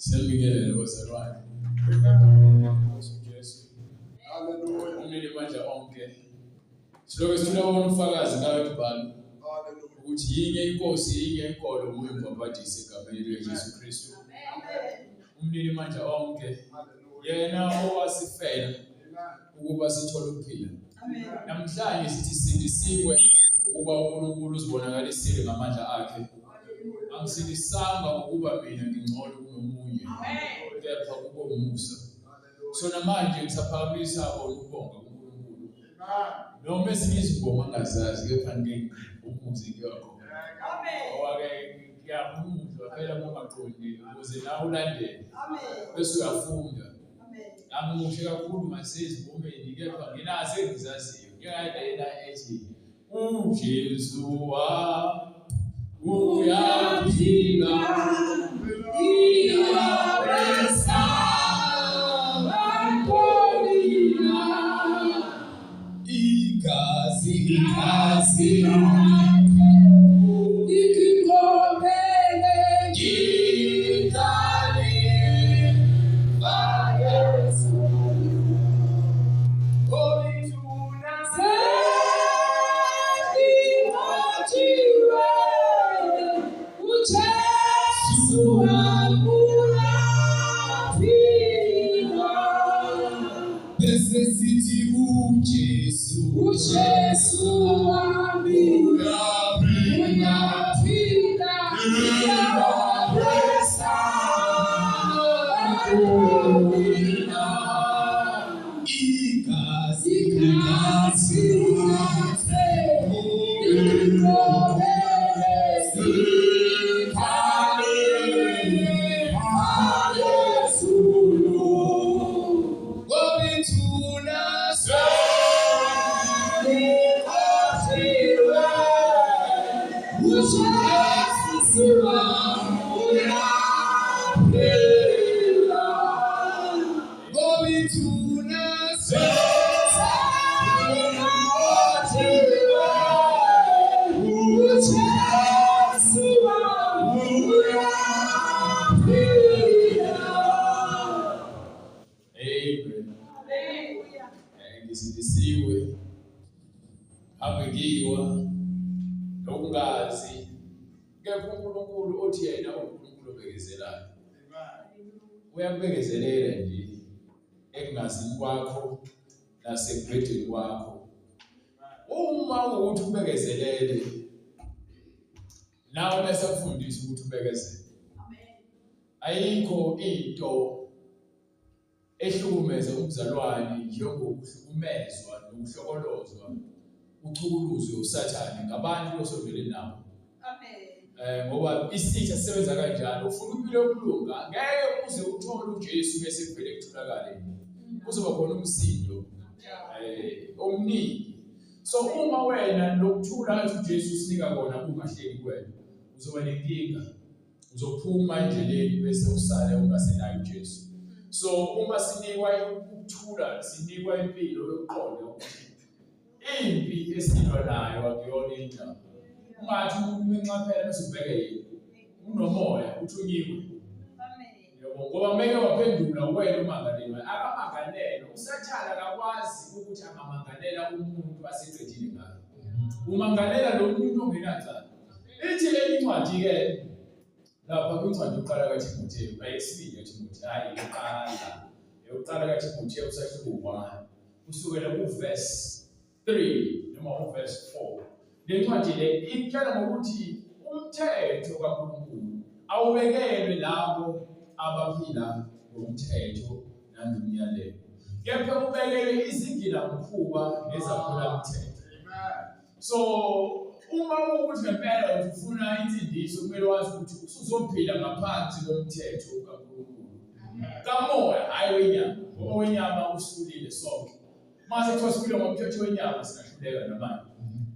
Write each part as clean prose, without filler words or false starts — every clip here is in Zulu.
Siyabingelela bazalwane. Nkosi uJesu. Hallelujah. Umnini mandla onke. Siloke sithula wona ufakazi ngayo imibhalo Hallelujah. ukuthi yinye inkosi, yinye inkolo, nguye umbhabhadisi egameni likaJesu Kristu. Umnini mandla onke. Hallelujah. Yena owasifela Amen. ukuba sithole ukuphila. Namhlanje sithi sindisiwe ukuba uNkulunkulu uzibonakalisile ngamandla akhe. Angisindisanga ngokuba mina ngingcono kunomunye. Kepha kube umusa. So namanje ngisaphakamisa kona ukubonga kuNkulunkulu. Amen. Noma ezinye izingoma angazazi kepha ngeke umuze ngiyakhona. Ngoba-ke ngiyamuzwa phela kungaqondi ukuze nawe ulandele bese uyafunda. Angimuhle kakhulu ngasezingomeni kepha nginazo engizaziyo. Njengalena ethi uJesu wami uyaphila igazi igazi Bese sithi uJesu uJesu wami uyaphila uyaphila uyaphila igazi igazi lakhe liqobele sikhale phezulu Ngobithuna liqothiwe uJesu wami uyaphila. Ngobithuna Amen. Ngisindisiwe hambe ngiwa nokungazi kepha uNkulunkulu othi yena uNkulunkulu obekezelayo uyakubekezelela nje ekungazini kwakho nasekubhedeni kwakho. Uma ukuthi ubekezelele nawe bese kufundisa ukuthi ubekezele. Ayikho into ehlukumeza umzalwane njengokuhlukumezwa nokuhlokolozwa uchukuluzwe uSathane ngabantu osondele nabo. Ngoba isitha sisebenza kanjalo, ufuna impilo yokulunga ngeke uze uthole uJesu bese kuvele kutholakale, kuzoba khona umsindo omningi. So uma wena lokuthula athi uJesu usinika kona kungahleli kuwena, uzoba nenkinga, uzophuma endleleni bese usale ungasenayo uJesu. So uma sinikwa ukuthula, sinikwa impilo yokuqonda ukuthi impi esilwa nayo akuyona indaba. Ungathi umuntu umenxaphela bese ubheke yena unomoya uthunyiwe. Yebo, ngoba meke waphendula wena umangalelwa, akamangalelwa uSathane akakwazi ukuthi angamangalela umuntu aseqedile ngayo. Umangalela lo muntu ongenacala. Ithi le incwadi ke lapha kwincwadi yokuqala kaThimotheyu, ayesibili kaThimotheyu, hayi yokuqala kaThimotheyu usahluko 1 kusukela kuverse 3 noma uverse 4. Le ncwadi le ikutshela ngokuthi umthetho kaNkulunkulu awubekelwe labo abaphila ngomthetho nangomyalelo, kepha ubekelwe izigilamkhuba nezaphulamthetho. So uma ukuthi ngempela ufuna insindiso, kumele wazi ukuthi usuzophila ngaphansi komthetho kaNkulunkulu kamoya, hhayi wenyama, ngoba wenyama usulile sonke. Mase kuthiwa siphila ngomthetho wenyama singahluleka namanje,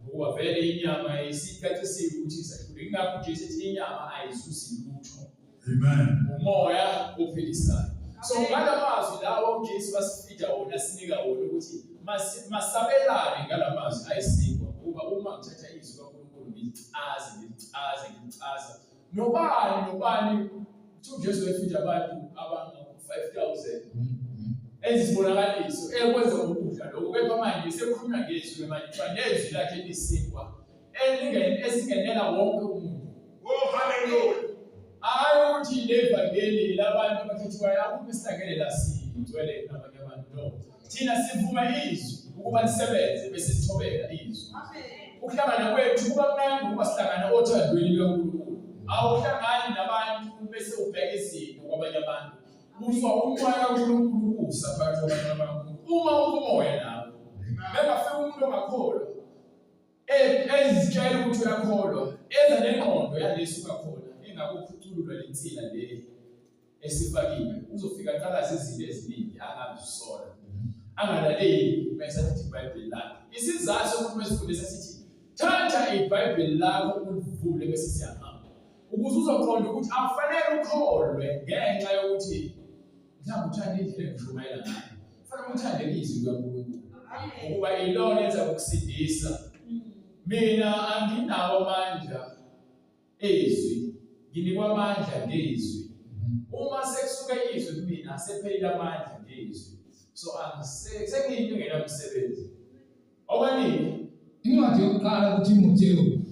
ngokuba vele inyama isicacisiwe ukuthi isahluleka. Ingakho uJesu ethi inyama ayizuzi lutho. Amen. Umoya ophilisayo. So ngalamazwi lawo uJesu asifida wona, sinika wona ukuthi masabelane ngalamazwi ayisinkwa, ngoba uma ngithatha izwi kaNkulunkulu ngilichaze ngilichaze ngilichaza nobani nobani. Kuthiwa uJesu wefida abantu abangu-5000 enza isibonakaliso ekwenza ukudla lokho kepha manje sekukhulunywa ngezwi manje kuthiwa nezwi lakhe lisinkwa esingenela wonke umuntu. Oh, hallelujah. Hayi ukuthi levangeli labantu abakhethiweyo akukho esihlangene la sigcwele nabanye abantu no. Thina sivuma izwi ukuba lisebenze bese sithobela izwi. Ukuhlangana kwethu kuba mnandi ukuba sihlangana othandweni lukaNkulunkulu. Awuhlangani nabantu bese ubheka izinto kwabanye abantu. Uzwa umoya kaNkulunkulu kusa phakathi kwabantu bakaNkulunkulu. Uma ukumoya nawe. Bengafika umuntu ongakholwa ezitshela ukuthi uyakholwa eza nengqondo yalesuka khona engakukhucululwa lensila le esifakiwe uzofika aqalaze izinto eziningi angazisola angalaleli bese athi iBhayibheli lakhe isizathu sokuthi mesifundisa sithi thatha iBhayibheli lakho ulivule bese siyahamba ukuze uzoqonda ukuthi akufanele ukholwe ngenxa yokuthi mhlawumbe uthanda indlela engishumayela ngayo kufanele uthande izwi likaNkulunkulu ukuba ilona enza ukusindisa mina anginawo amandla ezwi nginikwa amandla ngezwi uma sekusuke izwi kumina asephelile amandla ngezwi so sengiyinto engenamsebenzi Okwelini, Incwadi yokuqala kuThimothewu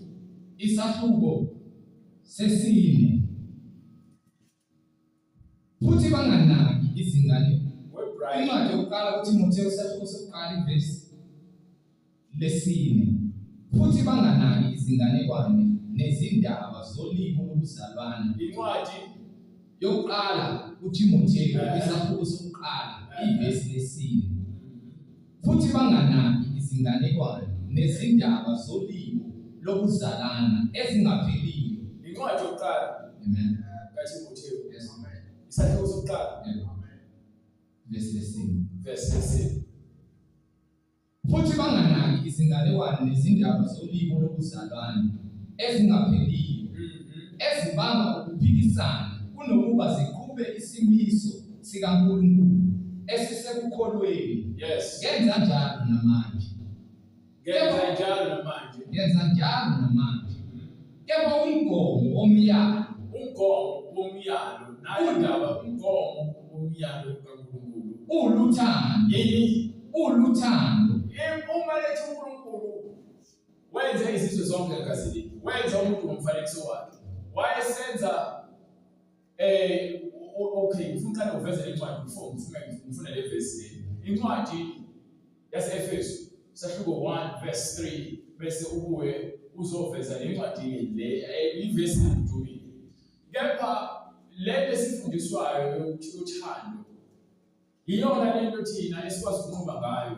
isahluko sesine. Futhi banganaki izingane. weBrian Incwadi yokuqala kuThimothewu isahluko sokuqala ivesi lesine. Futhi banganaki izinganekwane nezindaba zolimi lobuzalwane. Incwadi Yokuqala kuThimothewu isahluko sokuqala ivesi lesine. Futhi banganaki izinganekwane nezindaba zolimi lokuzalana ezingapheliyo. Incwadi yokuqala Amen. kaThimothewu Yes. isahluko sokuqala Yebo. Verse lesine. verse lesine. Futhi banganaki izinganekwane nezindaba zolimi lokuzalana ezingapheliyo ezibanga ukuphikisana kunokuba ziqhube isimiso sikaNkulunkulu esisekukholweni. Yes. Ngenza njalo namanje. Ngenza njalo namanje. Ngenza njalo namanje. Kepha umgomo womyalo Umgomo womyalo nayo indaba umgomo womyalo kaNkulunkulu. uluthando, Yini? uluthando. Uma lethi uNkulunkulu wenze izizwe zonke egazini, wenza umuntu ngomfanekiso wakhe. Wayesenza okay, ngifuna uqale uveze incwadi before ngifuna le verse le. Incwadi yase-Efesu sahluko 1 verse 3 bese ubuye uzoveza le ncwadi le ivesi lidumile. Kepha lento esifundiswayo yokuthi uthando iyona lento thina esikwazi ukunqoba ngayo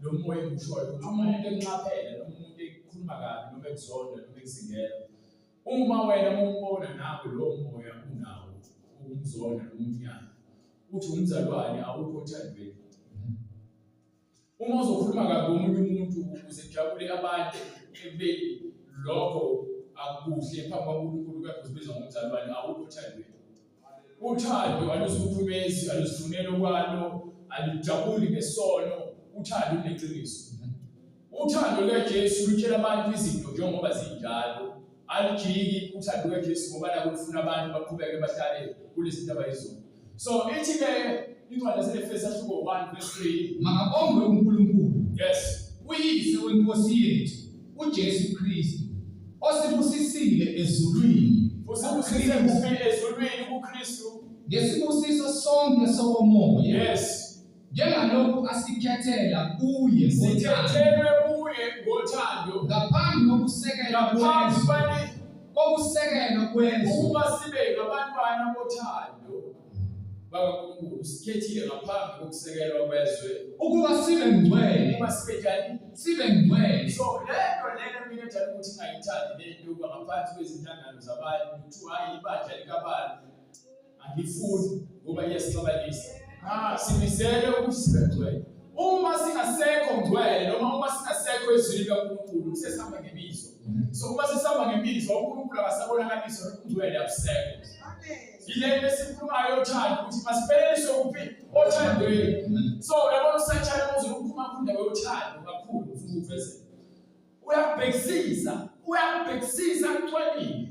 lo moya engiwushoyo ukuthi uma umuntu enxaphela noma umuntu ekhuluma kabi noma ekuzonda noma ekuzingela uma wena umbona nawe lowo moya unawo ukumzonda noma umnyama uthi umzalwane awukho othandweni. Uma uzokhuluma kabi ngomunye umuntu ukuze kujabule abantu ekubeni lokho akukuhle phambi kwaNkulunkulu kepha uzibiza ngomzalwane awukho othandweni. Uthando aluzikhukhumezi, aluzifuneli okwalo, alujabuli ngesono, uthando luneqiniso. Uthando lukaJesu lutshela abantu izinto njengoba zinjalo. Alijiki uthando lukaJesu ngoba nakho lufuna abantu baqhubeke bahlale kulezi zinto abayizona. So ithi ke incwadi yaseEfesu ahluko 1 verse 3. Makabongwe uNkulunkulu. Yes. Uyise wenkosi yethu uJesu Kristu osibusisile ezulwini Usibusise kuphi ezulwini kuKristu? Ngesibusiso sonke sokomoya. Yes. Njengalokhu asikhethela kuye ngothando. Sikhethelwe kuye ngothando. Ngaphambi kokusekelwa Ngaphambi kwezwe. kwani Kokusekelwa kwezwe. Ukuba sibe ngabantwana bothando bakaNkulunkulu sikhethile ngaphambi kokusekelwa kwezwe. Ukuba sibe ngcwele. Ukuba sibe njani? Sibe ngcwele. So lento lena mina ejwayele ukuthi ngingayithandi lento yokuba ngaphansi kwezinhlangano zabantu kuthiwa hayi ibandla likabani angifuni ngoba iyasixabanisa. Simisele ukuthi sibe ngcwele. Uma singasekho ngcwele noma uma singasekho ezwini likaNkulunkulu sesihamba ngemizwa. So uma sesihamba ngemizwa uNkulunkulu akasabonakaliswa nokungcwele abusekho. Yile nto esikhulumayo yothando ukuthi masiphelelise kuphi othandweni. So uyabona uSathane uma uzokukhuluma indaba yothando kakhulu ufuna ukuvezela. Uyakubhekisisa, uyakubhekisisa akucwaninge.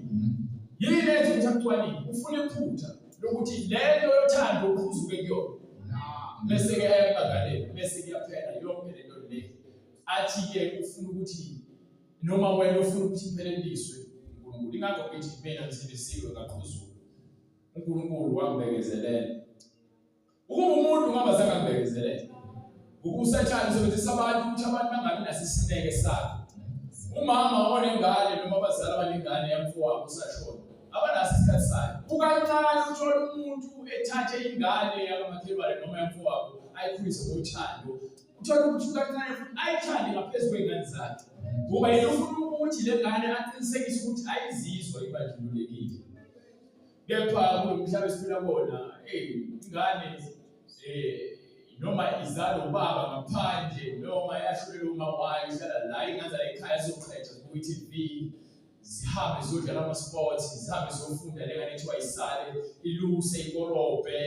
Yini enza ukuthi akucwaninge? Ufuna iphutha. lokuthi lento yothando uqhuzuke kuyona bese ke ayakubangalela bese kuyaphela yonke lento le athi ke ufuna ukuthi noma wena ufuna ukuthi ipheleliswe uNkulunkulu ingakho ngithi mina ngisindisiwe ngaqhuzuka uNkulunkulu wangibekezelela Ukuba umuntu ungaba zange ambekezelele. Ukusathane usebenzisa abantu ukuthi abantu bangabi naso isineke sakhe. Umama onengane noma abazali abanengane yamfowabo usashona. Abanaso isikhathi sayo. Kukancane uthola umuntu ethathe ingane yakamakhelwane noma yamfowabo ayikhulise ngothando. Uthola ukuthi kukancane futhi ayithande ngaphezu kwey'ngane zakhe. Ngoba yena ufuna ukuthi le ngane aqinisekise ukuthi ayizizwa ibandlululekile. Kepha kulo mhlaba esiphila kuwona, eyi ingane noma izalwa ubaba ngaphandle noma yashonelwa uma wayo ihlala la ingane zala ekhaya zizoqhetha zibuka i-TV zihambe ziyodlala ama-sports zihambe ziyofunda le ngane ethiwa isale iluse ikorobhe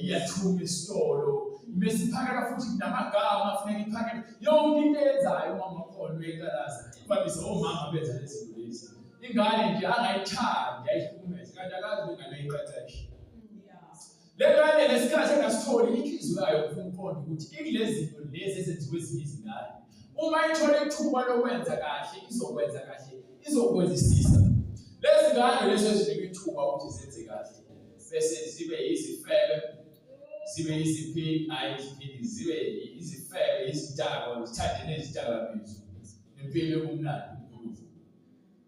iyathuma esitolo bese iphakela futhi namagama afuneka iphakele yonke into eyenzayo umama wakhona uyekalaza ibambise omama benza lezi zinto lezi Ingane nje angayithandi ayihlukumeze kanti akazi ingane ayiqeqeshe. Le ngane lesikhathi engasitholi inhliziyo yayo ufuna uqonda ukuthi ikulezi zinto lezi ezenziwe ezinye izingane. Uma ithola ithuba lokwenza kahle izokwenza kahle izokwenzisisa. Lezi ngane lezi ezinikwa ithuba ukuthi zenze kahle bese zibe yizifebe zibe yiziphini hayi iziphini zibe izifebe izidakwa zithande nezidakamizwa nempilo yokumnandi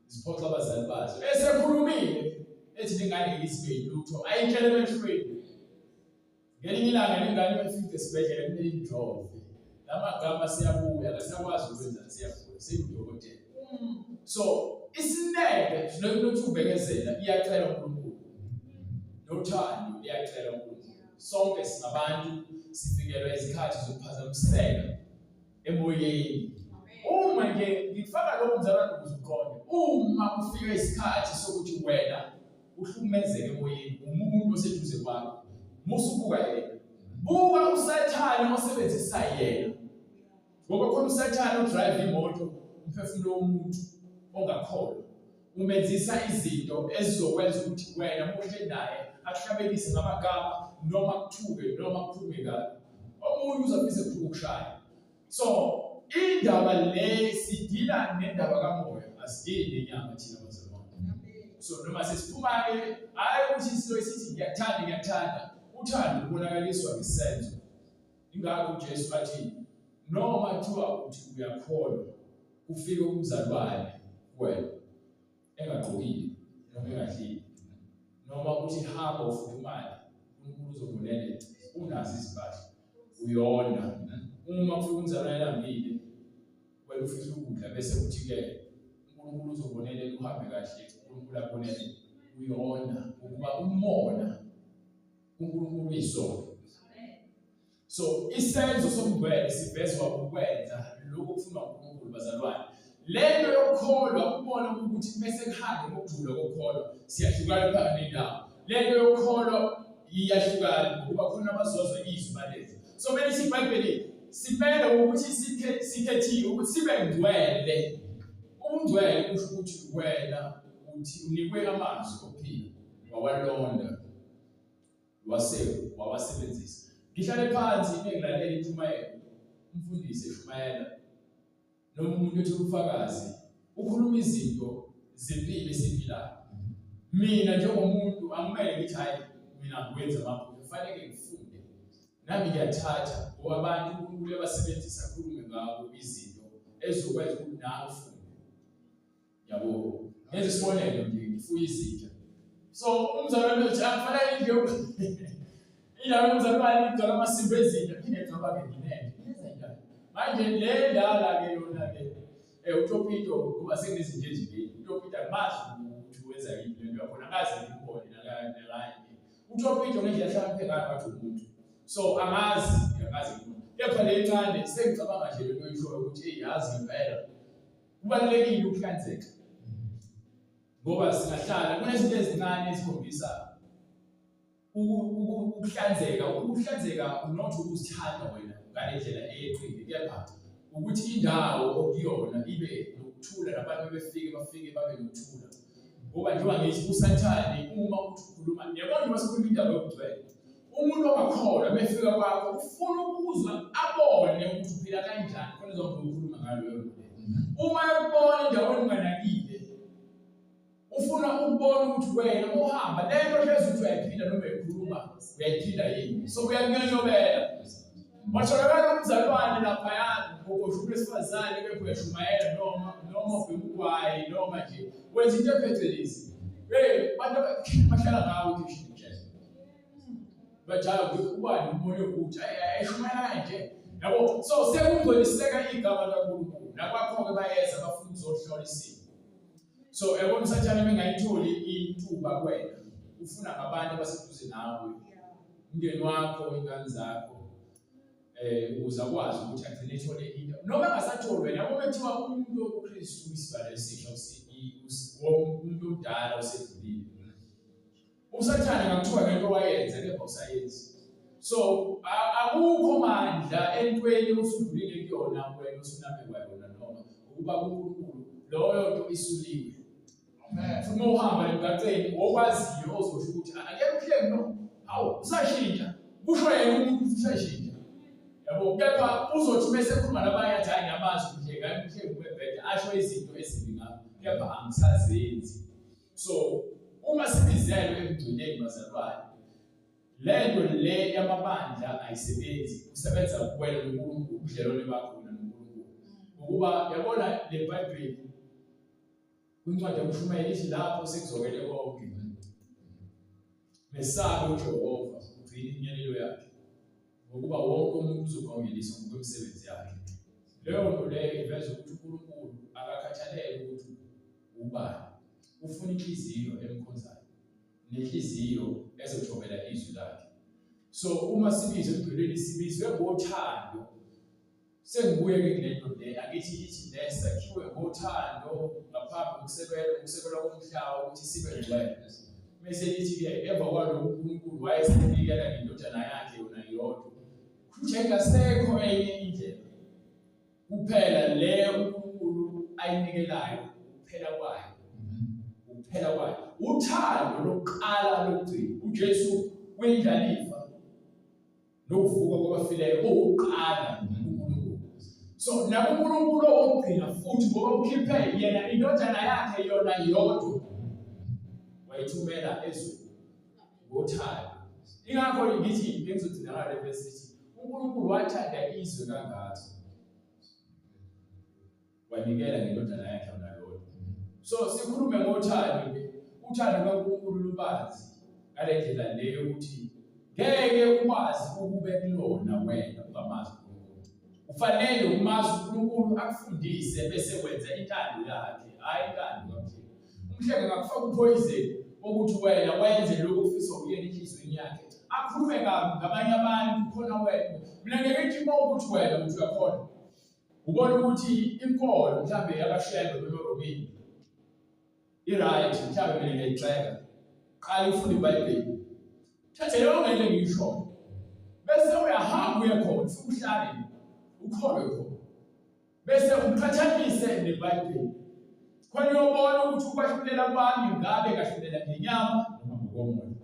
ziphoxa abazali bazo esekhulumile ethi lengane ngeke isibe yilutho ayitshele emehlweni ngelinye ilanga lengane ifike esibhedlela kumele indlove lamagama siyabuya akasakwazi ukwenza siyagula seyudokotela so isineke nokuthi ubekezela iyacela uNkulunkulu nothando liyacela uNkulunkulu sonke singabantu sifikelwa izikhathi zokuphazamiseka emoyeni. Uma nje ngifaka lokho mzalwane ukuze uqonde, uma kufika isikhathi sokuthi wena uhlukumezeke emoyeni umuntu oseduze kwakho, musa ubuka yena. Buka uSathane osebenzisa yena. Ngoba khona uSathane udrive imoto umphefumulo womuntu ongakholwa. Umenzisa izinto ezizokwenza ukuthi wena muhle naye akuhlabekise ngamagama noma kuthuke noma kukhulume kabi. Omunye uzofisa kuthuka ukushaya. So indaba le sidila nendaba kamoya asidili nenyama thina bazalwane. So noma sesiphuma-ke hhayi ukuthi isilo esithi ngiyakuthanda ngiyakuthanda uthando lubonakaliswa ngesenzo. Ingakho uJesu athi noma kuthiwa uthi uyakholwa kufike umzalwane kuwena engagqokile noma engadlile noma uthi hamba ufudumale uNkulunkulu uzokubonelela unazo izimpahla uyona uma kufika umzalwane elambile wena ufisa ukudla bese uthi-ke uNkulunkulu uzobonelela uhambe kahle uNkulunkulu akubonelele uyona ngokuba umona uNkulunkulu uyisono So isenzo sobungcwele sivezwa ukwenza lokhu okufunwa uNkulunkulu bazalwane. Lento yokukholwa ukubona ukuthi bese kuhambe ngokujula kokukholwa siyahlukana phakathi nendawo. Lento yokukholwa iyahlukana ngokuba khona abazozwa izwi balenze. So kumele ithi iBhayibheli simele ukuthi sikhethiwe ukuthi sibe ngcwele. Ubungcwele kusho ukuthi wena uthi unikwe amazwi okuphila wawalonda. wase wawasebenzisa. Ngihlale phansi mengilalela intshumayelo, umfundisi eshumayela noma umuntu ethi ubufakazi, ukhuluma izinto zempilo esiphilayo. Mina njengomuntu angimele ngithi hayi mina ngikwenza amaphutha, kufanele ngifunde. Nami ngiyathatha ngoba abantu uNkulunkulu uyabasebenzisa akhulume ngabo izinto ezizokwenza ukuthi nawe ufunde. Yabo. Ngenza isibonelo nje ngifuya izinja. So umzalwane uthi akufanele indlu yoku indawo yomzalwane igcwala amasimba ezinja phinde ngicabake nginende. Yenza njani? Manje le ndala ke yona ke utopito kuba sekunezinja ezimbili. Utopito angimazi ukuthi wenza yini lento yakhona akaze ngimbone nakanye. Utopito ngendlela ahlakaniphe ngayo ngathi umuntu. So angazi angazi kepha le ncane sengicabanga nje lento oyishoyo ukuthi hey yazi ngempela Kubalulekile ukuhlanzeka ngoba singahlala kunezinto ezincane ezikhombisa ukuhlanzeka. Ukuhlanzeka not ukuzithanda wena ngale ndlela eyeqile, kepha ukuthi indawo okuyona ibe nokuthula nabantu befike bafike babe nokuthula. Ngoba njengoba ngithi uSathane uma uthi ukhuluma, yabona njengoba sikhuluma indaba yobugcwele, umuntu ongakholwa mefika kwakho ufuna ukuzwa abone ukuthi uphila kanjani khona ezobe ukhuluma ngaleyo nto leyo. Uma ekubona endaweni unganakile, ufuna ukubona ukuthi wena uhamba le nto hlezi ukuthi uyayiphila noma uyayikhuluma uyayiphila yini. So uyakunyonyobela. Watholakala umzalwane laphaya ngokosho umuntu wesifazane kepha uyashumayela noma noma ubhema ugwayi noma nje wenza into ephecelezi. Hey, abantu bahlala ngawe ekhishini nje. Bajaya ubani umbone ukuthi eshumayela kanje. Yabo, so sekungcoliseka igama likaNkulunkulu. Nakwakho-ke bayeza bafuna ukuzohlola isimo. So yabona uSathane mengayitholi intuba kuwena, ufuna ngabantu abaseduze nawe. Umndeni wakho, ingane zakho ukuze akwazi ukuthi agcine ethole into noma engasatholi wena yabo bekuthiwa umuntu wobuKristu isibalo esisha umuntu omdala osedlulile uSathane ngakuthiwa ngento wayenza kepha usayenzi so akukho mandla entweni osudlulile kuyona wena osunamekwa yona noma ukuba kuNkulunkulu loyo nto isuliwe. Amen. Futhi uma uhamba emgaqweni okwaziyo ozosho ukuthi akekho uhleli no. Hawu usashintsha. Kusho yena umuntu ukuthi usashintsha. Yabo kepha uzothi bese ekhuluma nabanye athi hayi ngiyamazi uhleki hayi uhleki ubebhede asho izinto ezimbi ngakho kepha angisazenzi. So uma sibizelwe ekugcineni bazalwane lento le yamabandla ayisebenzi kusebenza kuwena noNkulunkulu ubudlelwane bakho wena noNkulunkulu ngokuba yabona le Bhayibheli kwincwadi yokushumayela ithi lapho sekuzokele konke mesabe uJehova ugcine imiyalelo yakhe ngokuba wonke umuntu uzogongeliswa ngokwemisebenzi yakhe leyo nto leyo iveza ukuthi uNkulunkulu akakhathalele ukuthi ubani ufuna inhliziyo emkhonzayo nenhliziyo ezothobela izwi lakhe so uma sibizwe emgqibelweni sibizwe ngothando Sengibuye ke kule nto le akithi ithi le sakhiwe ngothando ngaphambi kokusekelwa ukusekelwa komhlaba ukuthi sibe ngcwele. Mese lithi ke emva kwalokho uNkulunkulu wayesenikela ngendodana yakhe yona yodwa. Kusho ingasekho enye indlela. Kuphela le uNkulunkulu ayinikelayo ukuphela kwayo. Ukuphela kwayo. Uthando lokuqala lokugcina. uJesu wendlalifa nokuvuka kwabafileyo owokuqala uNkulunkulu. So nakuNkulunkulu owokugcina futhi ngoba ukhiphe yena indodana yakhe yona yodwa wayithumela ezweni ngothando. Ingakho ngithi ngizogcina ngale verse ithi uNkulunkulu wathanda izwe kangaka wanikela ngendodana yakhe yona yodwa. So sikhulume ngothando nje, uthando lukaNkulunkulu lubanzi ngale ndlela le yokuthi ngeke ukwazi ukube kulona wena ungamazi uNkulunkulu. Ufanele umazi uNkulunkulu akufundise bese wenza intando yakhe, hhayi intando kaMhleki. Umhleki angakufaka uphoyizeni wokuthi wena wenze lokhu ofisa uyena enhliziyweni yakhe. Akhulume kabi ngabanye abantu khona wena. Mina ngeke ngithi uma ukuthi wena uthi uyakhona. Ubona ukuthi inkolo mhlambe yakashembe noma eRomini i-right mhlambe mina ngiyayigxeka. Qala ufunde iBhayibheli. Thathe yonke into engiyishoyo. Bese uyahamba uye khona, ufike uhlale ukholwe khona. Bese uqhathanise neBhayibheli. Khona uyobona ukuthi ukwahlulela kwami ngabe ngahlulela ngenyama noma ngokomoya.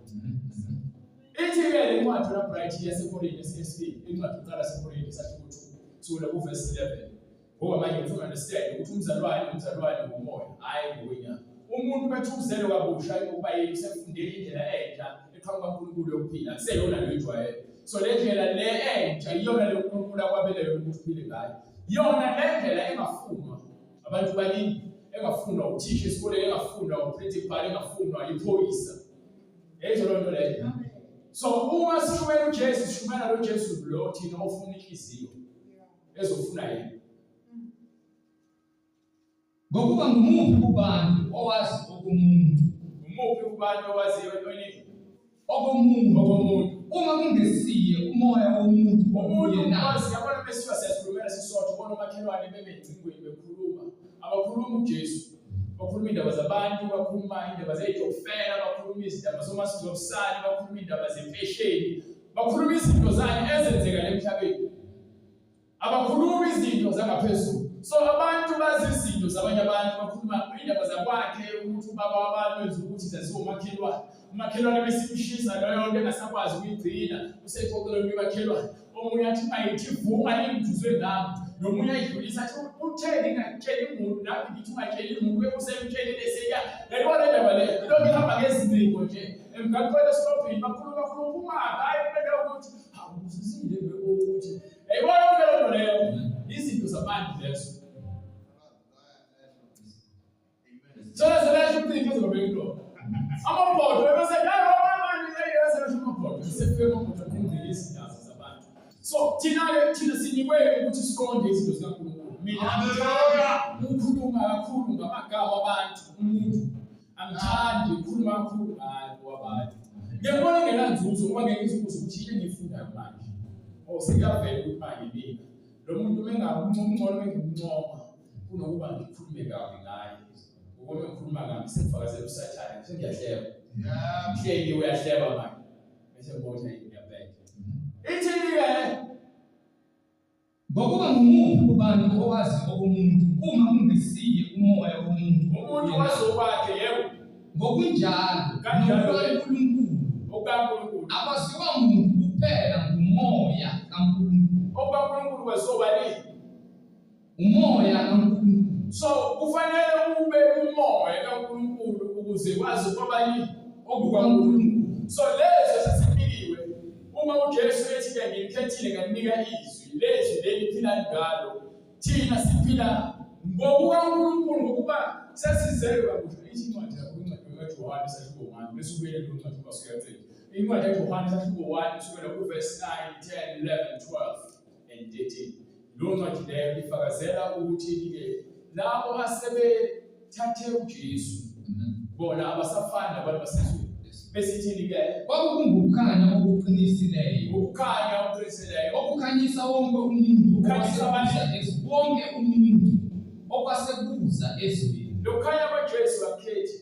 Ithi-ke le ncwadi kaBright yaseKorinte esesibili, incwadi yokuqala yaseKorinte isahluko 2, kusukela kuvesi 11. Ngoba manje ngifuna understand ukuthi umzalwane umzalwane ngomoya, hhayi ngokwenyama. Umuntu bethi uzelwe kabusha ukuba yini usefundele indlela entsha eqhamuka kuNkulunkulu yokuphila, akuseyona le ojwayele. So le ndlela le entsha iyona le uNkulunkulu akwabele yona ukuthi uphile ngayo. Yona le ndlela engafunwa abantu baningi, engafunwa uthisha esikoleni, engafunwa uprincipal, engafunwa iphoyisa. Yayizwa loo nto leyo. So uma sishumela uJesu, sishumela lo Jesu lo thina ofuna inhliziyo ezofuna yena. Ngokuba ngumuphi kubantu owazi okumuntu? Ngumuphi kubantu owaziyo entweni? Okomuntu. Okomuntu. Uma kungesiye umoya womuntu Umuntu okuye na? wazi yabona besiwa siyazikhulumela sisodwa ubona omakhelwane beme engcingweni bekhuluma. Abakhulumi uJesu. Bakhuluma indaba zabantu, bakhuluma indaba zey'tokufela, bakhuluma izindaba zomasingcwabisane, bakhuluma indaba zempesheni, bakhuluma izinto zani ezenzeka emhlabeni. Abakhulumi izinto zangaphezulu. So abantu bazi izinto zabanye abantu, bakhuluma indaba zakwakhe ukuthi ubaba wabantu wenza ukuthi zaziwomakhelwane, umakhelwane besimshisa leyo nto engasakwazi ukuyigcina, usexoxela omunye umakhelwane, omunye athi ayithi vuma ingiduzwe ngami, nomunye ayidlulisa athi uthe ngingakutsheli muntu, nami ngithi ungatsheli muntu, usemtshelile seya. Yayibona le ndaba leyo, ilokhu ihamba ngezingcingo nje emgaqweni esitobhini, bakhuluma khuluma umaphi, hhayi kumele ukuthi hawu usizile ukuthi yayibona yonke loo nto leyo, izinto zabantu lezo. Sona selasho ucingo ezobe kulona. Amabhodo bese selasho amabhodo sefike amabhodo aqondile izindawo zabantu. So thina-ke thina sinikwe ukuthi siqonde izinto zikaNkulunkulu. Mina angithandi ukukhuluma kakhulu ngamagama abantu, umuntu angithandi ukukhuluma kakhulu ngabantu abantu. Ngiyabona ngenanzuzo ngoba ngeke ngizibuze ukuthi yini engiyifundayo manje. Oh sekuyavela ukuthi manje mina lo muntu mengamncoma mengimncoma kunokuba ngikhulume kabi ngaye. Ngoba ngikhuluma kabi sengifakazela uSathane, sengiyahleba. Mhleli uyahleba manje. Bese ngibona ngiyabheka. Ithini-ke? Ngokuba ngumuphi kubantu owazi okomuntu uma kungesiye umoya womuntu? Umuntu wazi okwakhe, yebo. Ngokunjalo Kanjalo. nokukaNkulunkulu OkukaNkulunkulu. akwaziwa muntu kuphela ngumoya kaNkulunkulu. OkukaNkulunkulu kwaziwa bani? Umoya kaNkulunkulu. So kufanele ube umoya kaNkulunkulu ukuze kwazi ukuba yini okukaNkulunkulu. So lezo sesinikiwe uma uJesu ethi ke nginikhethile nganinika izwi, lezwi leli phila ngalo. Thina siphila ngokukaNkulunkulu ngokuba sesizelwe kabusha. Ithi incwadi yakho incwadi kaJohane isahluko 1 bese ubuyele kulo ncwadi uba usuyaqeda. Incwadi kaJohane isahluko 1 kusukela kuverse 9, 10, 11, 12 and 13. Leyo ncwadi leyo ifakazela ukuthi-ke labo asebethathe uJesu bona abasafani nabantu basezweni. Besithini-ke? Kwakungukukhanya okuqinisileyo, Ukukhanya okuqinisileyo okukhanyisa wonke umuntu Kukhanyisa okwasekuza wonke umuntu okwasekuza ezweni. Lokukhanya kwaJesu akukhethi.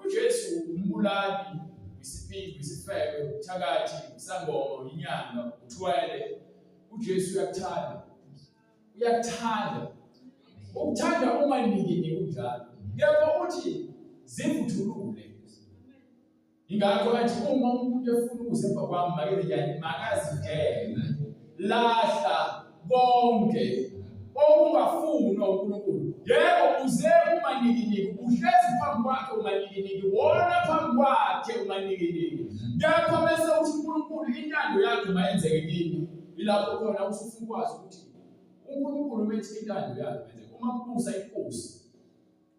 UJesu umbulali, isiphingi, isifebe, umthakathi, isangoma, inyanga, uthwele. uJesu uyakuthanda. Uyakuthanda. Ukuthanda unganikiniki unjalo. Kepha uthi zivuthulule. Ingakho athi uma umuntu efuna ukuza emva kwami make njani makazidele. Lahla konke okungafunwa uNkulunkulu. Yebo uze umanikiniki, uhlezi phambi kwakhe umanikiniki, wona phambi kwakhe umanikiniki. Kepha bese uthi uNkulunkulu intando yakhe mayenzeke kimi. Ilapho khona usufuna ukwazi ukuthi uNkulunkulu uma ethi intando yakhe mayenzeke. Uma kubusa inkosi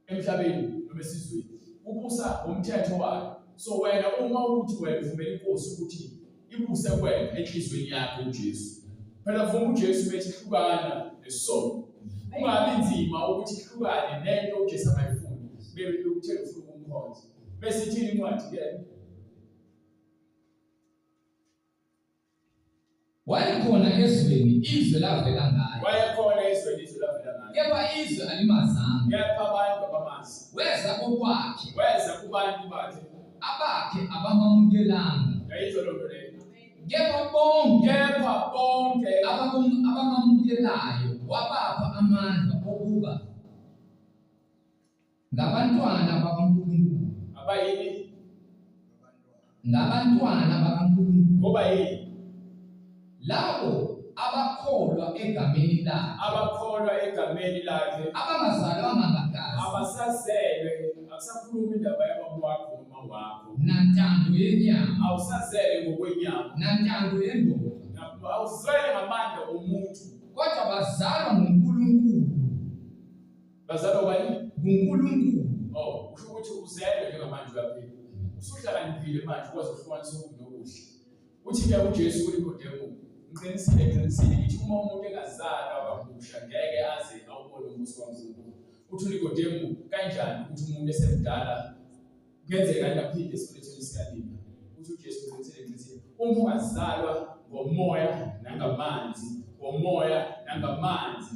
emhlabeni noma esizweni, ubusa ngomthetho wayo. So wena uma uthi wena uvumela inkosi ukuthi ibuse wena enhliziyweni yakho uJesu. Phela vuma uJesu bethi hlukana nesono. Kungabi nzima ukuthi hlukane nento uJesu angayifuni. Bebe uthe ufuna ukumkhonza. Bese ithini incwadi ke? Wayekhona ezweni, izwe lavela ngaye. Wayekhona ezweni, izwe lavela ngaye. Kepha izwe alimazanga. Kepha abantu abamazi. Weza kokwakhe. Weza kubantu bakhe. Abakhe abamamukelanga. Yayizwa loo nto leyo. Kepha bonke Kepha bonke abamamukelayo wabapha amandla okuba ngabantwana bakaNkulunkulu. Abayini? Ngabantwana bakaNkulunkulu. Ngoba yini? Labo abakholwa egameni lakhe. Abakholwa egameni lakhe. Abangazalwanga ngagazi. Abasazelwe, akusakhulumi indaba yababa wakho noma wakho. Nantando yenyama. Awusazelwe ngokwenyama. Nantando yendoda. Awuzelwe ngamandla omuntu. Kodwa bazalwa nguNkulunkulu. Bazalwa ubani? NguNkulunkulu. Oh, kusho ukuthi uzelwe njengamanje uyaphila. Usuhlakaniphile manje ukwazi ukuhlukanisa okubi nokuhle. Uthi-ke uJesu kuNikodemu, ngiqinisile ngiqinisile ngithi uma umuntu engazalwa kabusha ngeke aze awubone umbuso kaNkulunkulu. Uthi uNikodemu kanjani ukuthi umuntu esemdala kungenzeka angaphinde esibelethweni sikanina? Uthi uJesu ngiqinisile ngiqinisile uma ungazalwa ngomoya nangamanzi, ngomoya nangamanzi.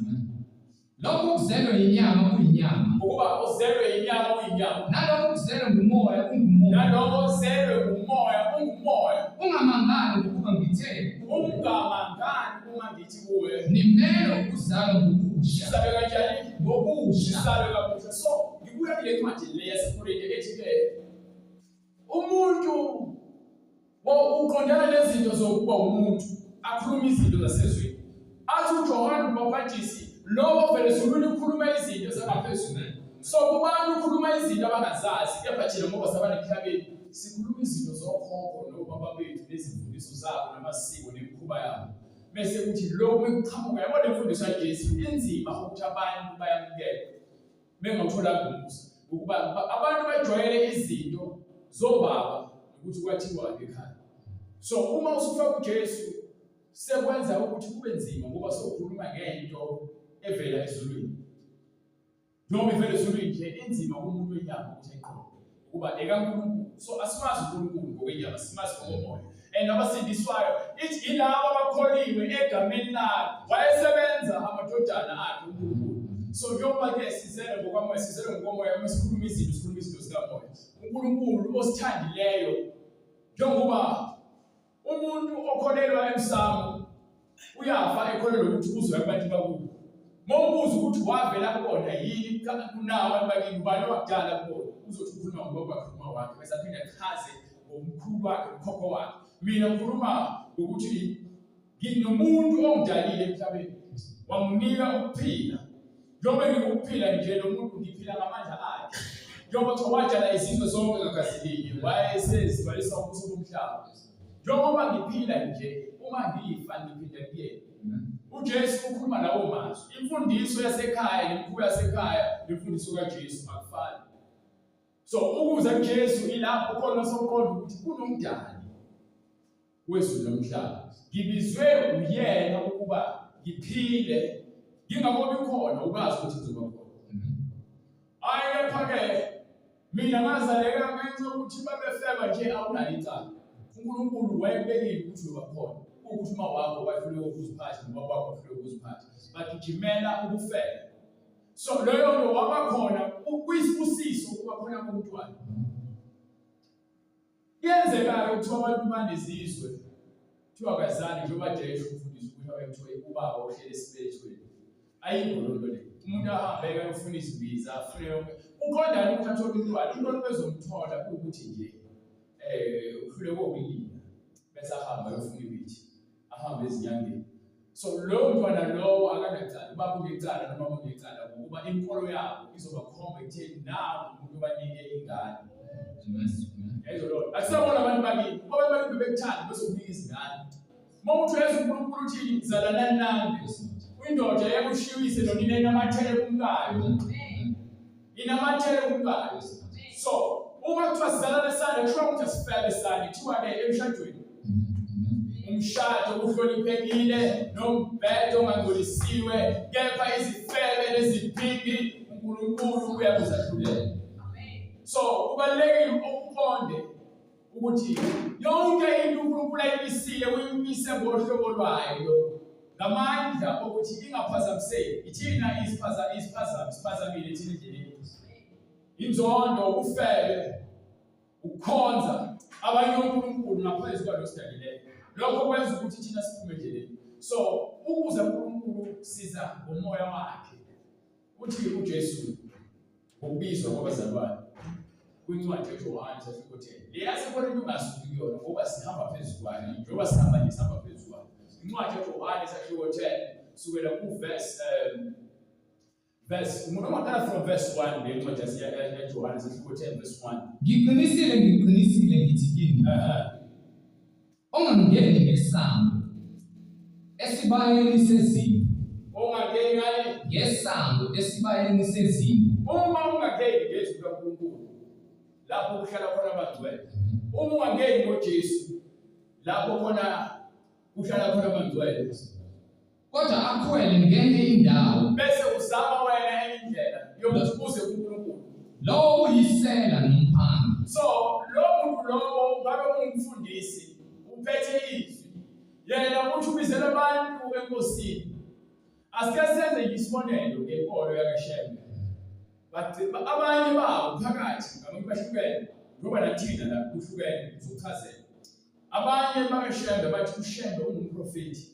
Lokho okuzelwe yinyama kuyinyama. Ukuba uzelwe yinyama uyinyama. Nalokho okuzelwe ngumoya ungumoya. Nalokho ozelwe ngumoya ungumoya. Ungamangali ngokuba ngithe. Ungamangali uma ngithi kuwe, Nimele ukuzalwa ngokusha. sizalwe kanjani? Ngokusha. Sizalwe kabusha. So ngibuya kule ncwadi le yaseKorinte ethi-ke umuntu uqondana nezinto zokuba umuntu akhuluma izinto zasezweni. Athi uJohane umbhaphathisi lowo vele ezulwini ukhuluma izinto zangaphezulu. So kubantu ukhuluma izinto abangazazi, kepha thina ngoba sabana emhlabeni sikhuluma izinto zokhokho nobaba bethu nezimfundiso zabo namasiko nemikhuba yabo. Bese kuthi lokhu bekuqhamuka, yabona imfundiso kaJesu inzima ukuthi abantu bayamukele bengawutholanga umusa, ngokuba abantu bajwayele izinto zobaba nokuthi kwathiwa ekhaya. So uma usufaka uJesu sekwenza ukuthi kube nzima ngoba sewukhuluma ngento evela ezulwini. Njengoba ivela ezulwini nje inzima kumuntu wenyama ukuthi ayiqonde ukuba ekaNkulunkulu. So asimazi uNkulunkulu ngokwenyama, simazi ngokomoya. And abasindiswayo ithi yilabo abakholiwe egameni lakhe, wayesebenza amadodana akhe uNkulunkulu. So njengoba-ke sizelwe ngokamoya, sizelwe ngokomoya, uma sikhuluma izinto, sikhuluma izinto zikamoya. uNkulunkulu osithandileyo, njengoba umuntu okholelwa emsamo uyafa ekholelwa ukuthi uzoya kubantu bakubo. Mawubuza ukuthi wavela kubona yini kunawo abantu bakini, ubani owakudala kubona, uzothi ukhuluma ngobaba wakhe noma wakhe, bese aphinde achaze ngomkhulu wakhe, umkhokho wakhe. Mina ngikhuluma ngokuthi nginomuntu ongidalile emhlabeni, wanginika ukuphila. Njengoba ngikuphila nje lo muntu ngiphila ngamandla akhe. Njengoba kuthiwa wadala izizwe zonke ngagazi linye, wayesezigcwalisa ubuso bomhlaba. Njengoba ngiphila nje, uma ngifa ngiphinda kuyena. uJesu ukhuluma lawo mazwi. Imfundiso yasekhaya nemikhuba yasekhaya nemfundiso kaJesu akufani. So ukuza kuJesu ilapho khona soqonda ukuthi kunomdali wezulu nomhlaba. Ngibizwe uyena ukuba ngiphile ngingakobi khona, ubazi ukuthi ngizoba khona. Hayi kepha-ke mina ngazaleka ngenxa yokuthi babefeba nje, awunalo icala. uNkulunkulu wayebekile ukuthi uyoba khona. Ukuthi uma wakho wahluleka ukuziphatha noma wakho wahluleka ukuziphatha, bagijimela ukufeba. So leyo nto waba khona kuyisibusiso ukuba khona komntwana. Kuyenzeka-ke kuthiwa abantu banezizwe, kuthiwa kazani njengoba desho umfundisi ukuthi abe kuthiwa ubaba ohleli esibelethweni. Ayikho loo nto leyo. Umuntu ahambe-ke ayofuna izimbiza, afune yonke. Uqondani ukuthi athole umntwana? Umntwana bezomthola ukuthi nje uhluleke ukulinda bese ahamba ayofuna imithi, ahambe ezinyangeni. So lowo mntwana lowo akanacala, ubaba unecala noma unecala, ngokuba inkolo yabo izobakhomba ekutheni nawo umuntu obanike ingane. Yayizwa loo nto. Akusabona abantu bakini, abantu bakini bebekuthanda bezokunika izingane. Uma uthi uyeza uNkulunkulu uthini, zalanani nami. Uyindoda yeke ushiwise nonina inamathele kumkayo. Inamathele kumkayo. So uma kuthiwa sizalane sande, kusho ukuthi asifebe sande, kuthiwa-ke emshadweni umshado uhloniphekile nombhede ongangcolisiwe, kepha izifebe neziphingi uNkulunkulu uyakuzahlulela. So kubalulekile ukuqonde ukuthi yonke into uNkulunkulu ayimisile uyimise ngohlobo lwayo ngamandla okuthi ingaphazamiseki. Ithina isiphazamile thina endleleni. Inzondo, ubufebe, ukukhonza abanye onkulunkulu ngaphezu kwalo sidalileyo, lokho kwenza ukuthi thina siphume endleleni. So ukuze uNkulunkulu siza ngomoya wakhe, uthi uJesu ngokubizwa kwabazalwane kwincwadi kaJohane sahluko 10, leyasekhona into ungasuki kuyona ngoba sihamba phezu kwayo, njengoba sihamba nje sihamba phezu kwayo. Incwadi kaJohane sahluko 10 sukela kuverse verse umuntu ongaqala from verse 1 lencwadi yaJohane sahluko 10 verse 1. Ngiqinisile, ngiqinisile ngithi kini, ongangeni ngesango esibayeni sezimvu, Ongangeni ngani? Ngesango esibayeni sezimvu. Uma ungangeni ngezwi likaNkulunkulu lapho kuhlala khona abangcwele, uma ungangeni ngoJesu lapho khona kuhlala khona abangcwele, kodwa akhwele ngenye indawo, bese uzama wena enye indlela yokuthi uze kuNkulunkulu, lowo uyisela nomphangi. So lo muntu lowo ngabe ungumfundisi uphethe izwi, yena uthi ubizela abantu enkosini. Asike senze isibonelo ngenkolo yakaShembe. Abanye babo phakathi ngabantu bahlukene, ngoba nathina la kuhlukene, ngizochazela. Abanye bakaShembe bathi uShembe ungumprofethi.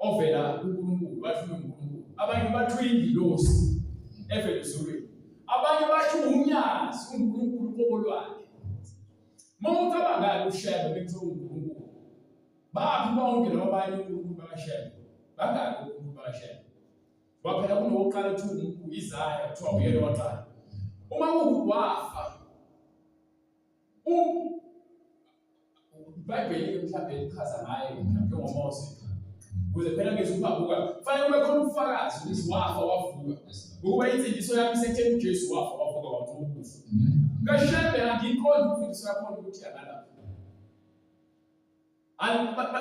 Ovela kuNkulunkulu, bathi uNkulunkulu. Abanye bathi uyingilosi evela ezulwini. Abanye bathi unyazi uNkulunkulu qobo lwakhe. Uma ucabanga-ke uShembe bekuthiwa uNkulunkulu, baphi bonke laba abanye uNkulunkulu bakaShembe? Bangaki uNkulunkulu bakaShembe? Ngoba phela kunowokuqala kuthiwa u-Isaya kuthiwa uyena owaqala. Uma kuwukuthi wafa, iBhayibheli-ke mhlawumbe lichaza ngaye mhlawumbe njengoMose ukuze phela ngezuphambuka kufanele kube khona ubufakazi ukuthi wafa wavuka ukuba insindiso yami isekutheni uJesu wafa wavuka wanqoba ukufa. KaShembe angiyiqondi imfundiso yakhona ukuthi yangalapha.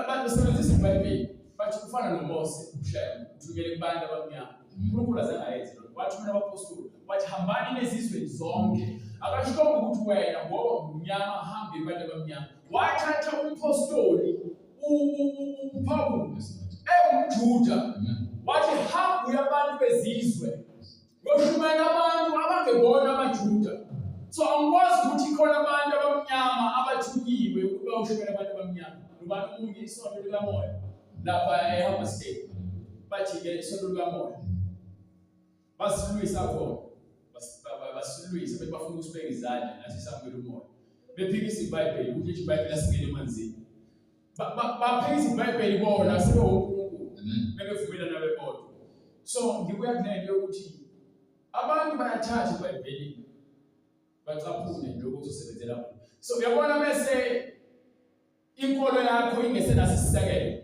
Basebenzisa iBhayibheli bathi kufana noMose uShembe uthumele kubantu abamnyama. uNkulunkulu azange ayenze lokho. Wathumela abapostoli wathi hambani nezizweni zonke. Akashongo ukuthi wena ngoba umnyama hambe kubantu abamnyama. Wathatha umpostoli uPawulu engumJuda wathi hamba uye abantu bezizwe Ngoshumayela abantu abangebona amaJuda. So angikwazi ukuthi khona abantu abamnyama abathunyiwe ukuba bayoshumayela abantu abamnyama. Nobani omunye isonto likamoya lapha eHammersdale. Bathi-ke isonto likamoya. Basilwisa khona. Basilwisa bethi bafuna ukusibeka izandla nathi samukela umoya. Bephikisa iBhayibheli ukuthi iBhayibheli asingene emanzini. Baphikisa iBhayibheli bona sebewonkulunkulu. Bebevumelana bebodwa. So ngibuya kule nto yokuthi abantu bayathatha eBhayibhelini bacaphune lokho kuzosebenzela bona. So uyabona bese inkolo yakho ingesenaso isisekelo.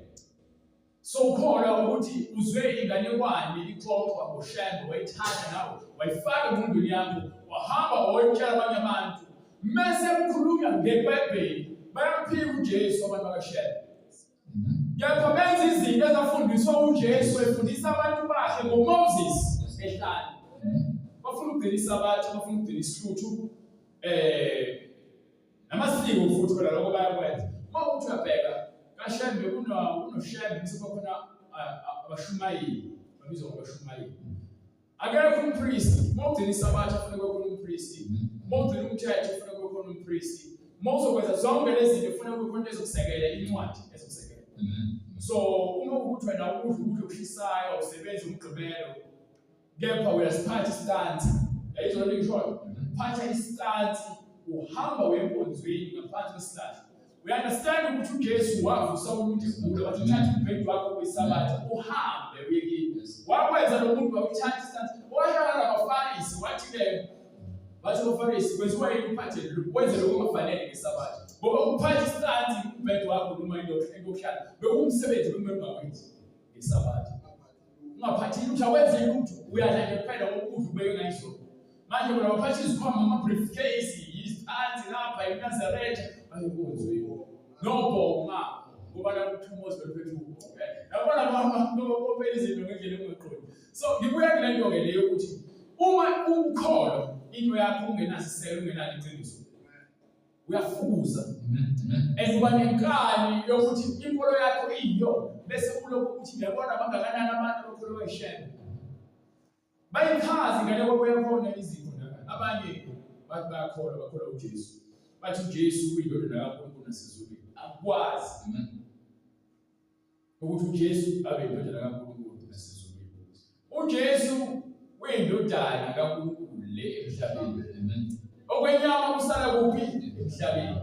So ukholwa ukuthi uzwe inganekwane ixoxwa ngoShembe wayithatha nawe wayifaka engqondweni yakho wahamba wayotshela abanye abantu mese kukhulunywa ngeBhayibheli bayamphika uJesu abantu bakaShembe. Kepha benza izinto ezafundiswa uJesu efundisa abantu bakhe ngoMoses ehlane. Bafuna ukugcina isabatha, bafuna ukugcina isihluthu eh namasiko futhi phela lokho bayakwenza. Uma uthi uyabheka kaShembe kunoShembe bese kukhona abashumayeli, babizwa ngabashumayeli. Akekho umpristi. Uma ugcina isabatha kufuneka kube khona umpristi. Uma ugcina umthetho kufuneka kube khona umpristi. Uma uzokwenza zonke lezi zinto kufuneka kube khona into ezokusekela, incwadi ezokusekela. So uma ukuthi wena udla ukudla okushisayo, usebenza umgqibelo, kepha uyasiphatha isitansi. Yayizwa lento engishoyo? Phatha isitansi, uhamba uye enkonzweni ngaphansi kwesihlahla. We understand ukuthi uJesu wavusa umuntu egula wathi thatha umbhedi wakho kwisabatha uhambe uye kini. Wakwenza lo muntu wawuthatha isithatha wahlala nabaFarisi wathi ke bathi abaFarisi kwenziwa yini uphathe wenze lokho ongafanele ngesabatha ngoba ukuphatha isithansi umbhedi wakho noma into yokuhlala bekuwumsebenzi bekumele ungawenzi ngesabatha. Ungaphathi lutho awenze lutho uyadla nje kuphela ngokudla ubeke ngayizolo. Manje bona baphatha izikhwama ama-briefcase, iziphansi ngapha iNazaretha bayenkonzweni. Nobhongo ngapha ngoba la kuthiwa uMose beluphethe ubhongo. Yabona babopela izinto ngendlela engaqondi. So ngibuya kule nto-ke le yokuthi uma ukholwa into yakho ungenasisekelo ungenalo iqiniso uyafukuza and uba nenkani yokuthi inkolo yakho iyiyona bese ulokhu uthi ngiyabona bangakanani abantu abakholwa ishembe Bayichaza ingane kwabuya khona izipho naka. Abanye bathi bayakholwa bakholwa uJesu. Bathi uJesu uyindodana kaNkulunkulu nasezulwini. Akwazi ukuthi uJesu abe indodana kaNkulunkulu nasezulwini. UJesu uyindodana kaNkulunkulu le emhlabeni. Okwenyama kusala kuphi? Emhlabeni.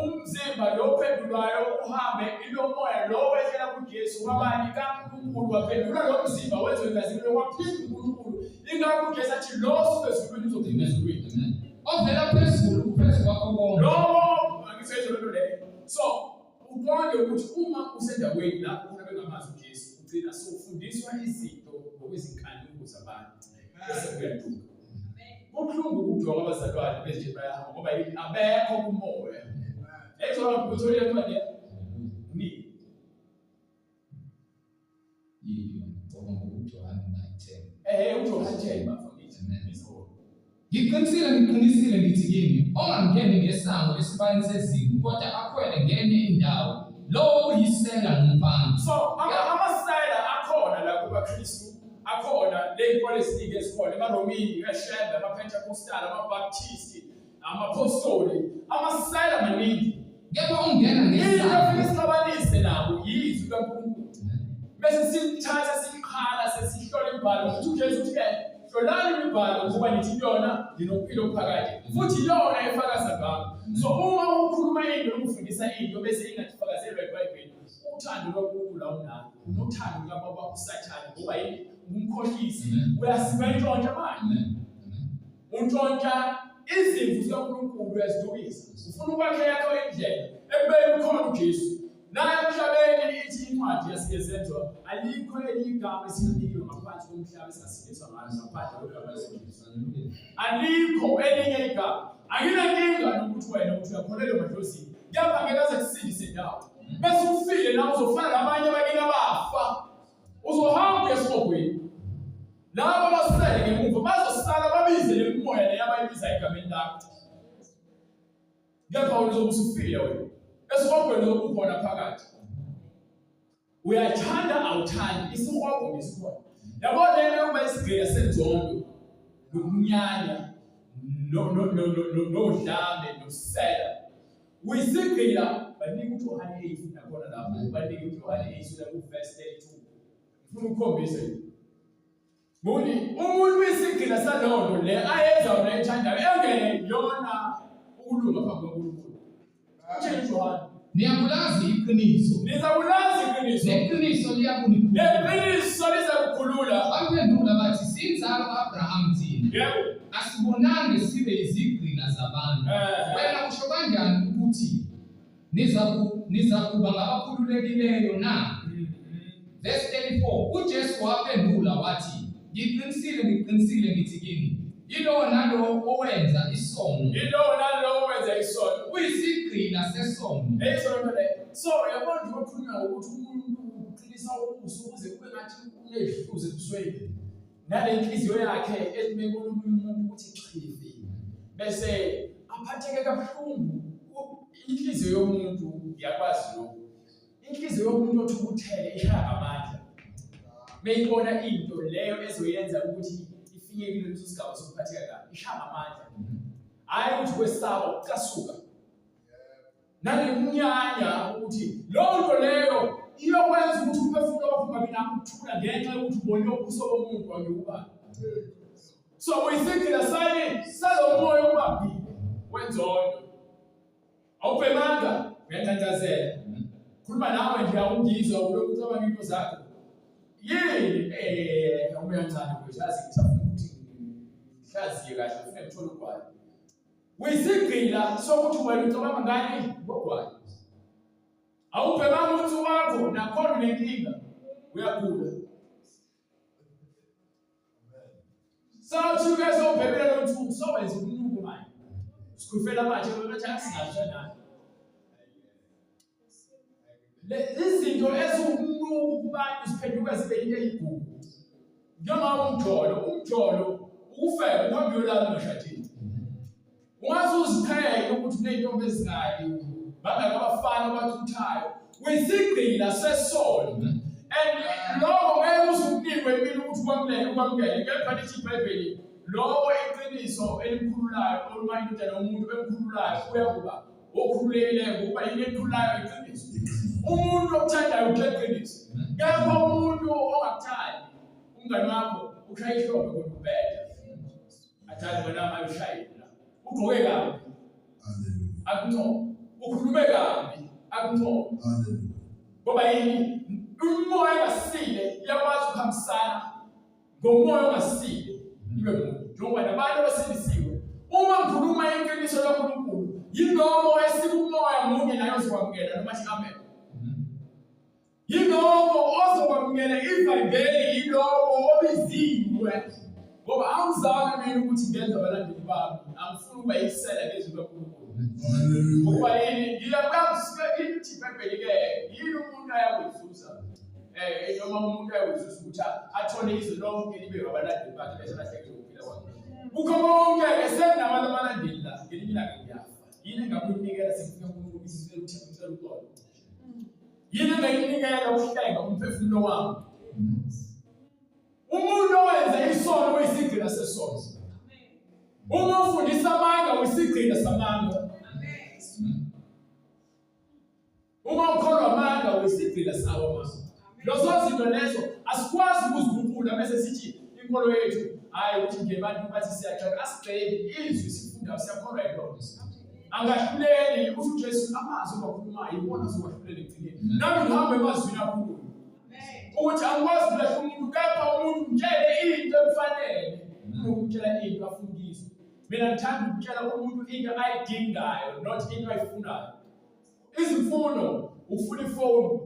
Umzimba lo ophendulwayo uhambe ilomoya lo wehlela kuJesu wabani kaNkulunkulu waphendula lo mzimba wenziwe inkazimulo waphinda uNkulunkulu. Ingakho uJesu athi lo osuke ezulwini uzophinda ezulwini. Ovela phezulu uphezu kwakho konke. Lowo angisayizwa lento leyo. So uqonde ukuthi uma usendaweni lapho khona bengamazi uJesu ugcina sowufundiswa izinto ngokwezinkanuko zabantu bese uyaduka. Kubuhlungu ukuduka kwabazalwane beje bayahamba ngoba yini abekho kumoya. Yayizwa ukuthola incwadi ni. Yiphi ngoba ngokuJohane 9:10. Eh uJohane 10 bafundisi. Ngiqinisile ngiqinisile ngithi kini ongangeni ngesango esibayeni sezimvu kodwa akhwele ngenye indawo lowo uyisela nomphangi. So amasela akhona la kubaKristu akhona ley'nkolo eziningi ezikhona emaRomini, eShembe, amaPentecostal, amaBaptist, amaPostoli, amasela maningi. Kepha ungena Into ngesango. efike sixabanise nabo yizwi likaNkulunkulu. Bese silithatha siliqhala sesihlola imibhalo ukuthi uJesu uthi ke hlolani imibhalo ngoba nithi kuyona nginokuphila okuphakade futhi iyona efakaza ngami. So uma ukhuluma into noma ufundisa into bese ingathifakazelwa iBhayibheli, uthando lwaNkulunkulu awunalo. Unothando lukababa wakho uSathane ngoba yini? Ungumkhohlisi, uyasiba intshontsha manje. Untshontsha izimvu zikaNkulunkulu uyazidukisa. Ufuna ukwakhe yakho indlela ekubeni ukhona uJesu. La emhlabeni ithi incwadi yasikezenzwa alikho elinye igama esilinikiwe ngaphansi komhlaba esingasindiswa ngalo ngaphandle kwegama likaJesu. Alikho elinye igama. Anginankinga nokuthi wena uthi uyakholelwa emadlozini. Kepha ngeke aze kusindise ndawo. Bese ufile nawe uzofana nabanye abakini abafa. Uzohamba uye esihogweni. Labo abasele ngemuva bazosala babize le mimoya le abayibiza egameni lakho. Kepha wena uzobe usufile wena. Esihogweni uzobe ukhona phakathi. Uyathanda awuthandi isihogo ngesikhona. Yabo lento yokuba isigqila senzondo nokunyanya no no no no nodlame nokusela. Uyisigqila banika uJohane 8 nakhona lapho banika uJohane 8 ku verse 32. Ngifuna ukukhombisa Muni umuntu uyisigqila salowo nto le ayenza wona ayithandayo engeyona ukulunga phambi kukaNkulunkulu. Uthini uJohane? Niyakulazi iqiniso. Nizakulazi iqiniso. Neqiniso liyakunikhulula. Neqiniso lizakukhulula. Bamphendula bathi siyinzalo ka-Abraham thina. Yebo. Asibonange sibe izigqila zabantu. Eh. Wena usho kanjani ukuthi nizakuba ngabakhululekileyo na? Verse 34 uJesu waphendula wathi, ngiqinisile ngiqinisile ngithi kini, yilowo nalowo owenza isono, Yilowo nalowo owenza isono. uyisigqila sesono. Eyisona nto leyo. So yabona nje okhulunywa ngokuthi umuntu uqinisa ubuso ukuze kube ngathi unezihluzi ebusweni. Nale nhliziyo yakhe ethi mebona omunye umuntu ukuthi xhifi bese aphatheke kabuhlungu. Inhliziyo yomuntu iyakwazi lokho. Inhliziyo yomuntu othukuthele ishaya ngamandla. Meyibona into leyo ezoyenza ukuthi ifike kuleso sigaba sokuphatheka kabi, ishaya ngamandla. Hhayi ukuthi kwesaba ukucasuka. Nangekunyanya ukuthi leyo nto leyo iyokwenza ukuthi umphefumulo wakho ungabi nakho ukuthula ngenxa yokuthi ubone ubuso bomuntu wangekubani. So uyisigqila sani salo moya obambile wenzondo. Awubhemanga uyathandazela. Khuluma nawe nje awungizwa ulokhu ucabanga into zakho. Yini eh uyancane mfethu yazi ngisafuna ukuthi ngihlaziye kahle ufune ngithole ugwayi. Uyisigqila sokuthi wena ucabanga ngani ngogwayi. Awubhemanga uthi wakho nakhona unenkinga uyagula. Sawuthi uke sowubhebela lo mthuku sowenza umnuko manje. Sikhufela amatshe bathi asingasho nayo. Izinto eziwumnuko kubantu ziphenduka zibe into eyigugu. Njengoba umjolo, umjolo ukufeba uhambe uyolala ungashadile. Ungaze uziqhenye ukuthi uney'ntombi ezingaki, bangaki abafana obathuthayo. Uyisigqila sesono. And lokho ngeke uze ukunikwe impilo ukuthi ukwamukele, ukwamukele. Kepha lithi iBhayibheli, lowo iqiniso elimkhululayo, uma indodana yomuntu emkhululayo, uyakuba okhululekileyo ngokuba yini ekhululayo iqiniso. Umuntu okuthandayo uthe iqiniso. Kepha umuntu ongakuthandi, umngani wakho ushaya ihlombe kodwa ubheda. Athandi wena ayoshayela la. Ugqoke kabi. Hallelujah. Akuncoma. Ukhulume kabi. Akuncoma. Hallelujah. Ngoba yini? Umoya ongasile uyakwazi ukuhambisana ngomoya ongasile ibe munye. Njengoba nabantu abasindisiwe uma ngikhuluma iqiniso laNkulunkulu yilowo esikumoya munye naye ozokwamukela noma athi amen. Yilowo ozokwamukela ivangeli, yilowo obiziwe. Ngoba angizange mina ukuthi ngenze abalandeli bami, angifuni ukuba yisela ngezwi likaNkulunkulu. Ngoba yini? Ngiyakwazi ithi iBhayibheli-ke, yini umuntu ayakuyizuza? Eh, noma umuntu ayakuyizuza ukuthi athole izwe lonke libe abalandeli bakhe bese alahlekelwe ukuphila kwakhe. Kukho konke-ke senginabanye abalandeli la, ngelinye ilanga ngiyafa. Yini engakunikela sengifika kuNkulunkulu ngicela uthemba ngicela uxolo. Yini engayinikela ukuhlenga umphefumulo wami? Umuntu owenza isono uyisigqila sesono. Uma ufundisa amanga uyisigqila samanga. Uma ukholwa amanga uyisigqila sawo amanga. Lezo zinto lezo asikwazi ukuziguqula bese sithi inkolo yethu hayi ukuthi nje abantu bathi siyagxeka asigxeki izwi sifundayo siyakholwa yilona. Angahluleli usho uJesu amazwi owakhulumayo iwona azokwahlulela ekugcineni. Nami ngihamba emazwini akhulu. Ukuthi angikwazi ukulahla umuntu kepha umuntu mtshele into emfanele kunokumtshela into afuna ukuyizwa. Mina ngithanda ukutshela umuntu into ayidingayo not into ayifunayo. Izimfuno ukufuna ifoni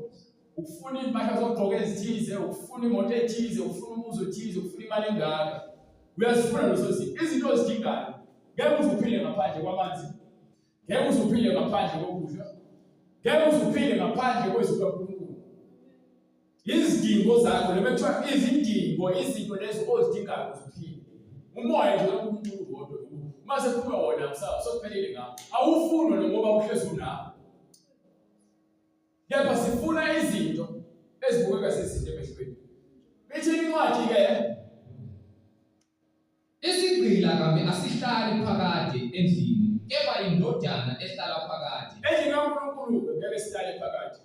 ukufuna iy'mpahla zokugqoka ezithize ukufuna imoto ethize ukufuna umuzi othize ukufuna imali engaka uyazifuna lezo zinto izinto ozidingayo ngeke uze uphile ngaphandle kwamanzi ngeke uze uphile ngaphandle kokudla ngeke uze uphile ngaphandle kwezwi kaNkulunkulu izidingo zakho noma kuthiwa izidingo izinto lezo ozidingayo ukuze uphile umoya nje kaNkulunkulu wodwa uma sekuphuma wona sokuphelile ngawo awufuni ngoba uhlezi unawo Kepha sifuna izinto ezibukeka zizinto emehlweni. Ithi incwadi ke Isigqila kambe asihlali phakade endlini, kepha indodana ehlala phakade. Endlini kaNkulunkulu ngeke sihlale phakade.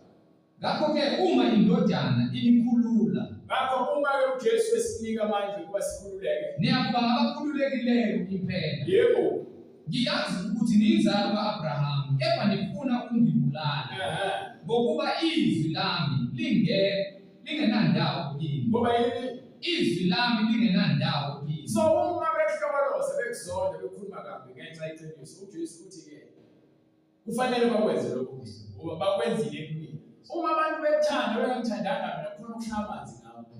Ngakho-ke uma indodana inikhulula, Ngakho uma-ke uJesu esinika amandla ukuba sikhululeke, niyakuba ngabakhululekileyo impela. Yebo. Ngiyazi ukuthi niyinzalo ka-Abrahamu, kepha nifuna ukungibulala, ngokuba izwi lami linge lingenandawo kini. Ngoba yini? Izwi lami lingenandawo kini. So uma bekuhlokoloza bekuzonda bekhuluma kabi ngenxa yeqiniso, uJesu uthi-ke kufanele bakwenze lokho kumina ngoba bakwenzile kumina. Uma abantu bekuthanda bengangithandanga mina kukhona ukushaya amanzi ngabo.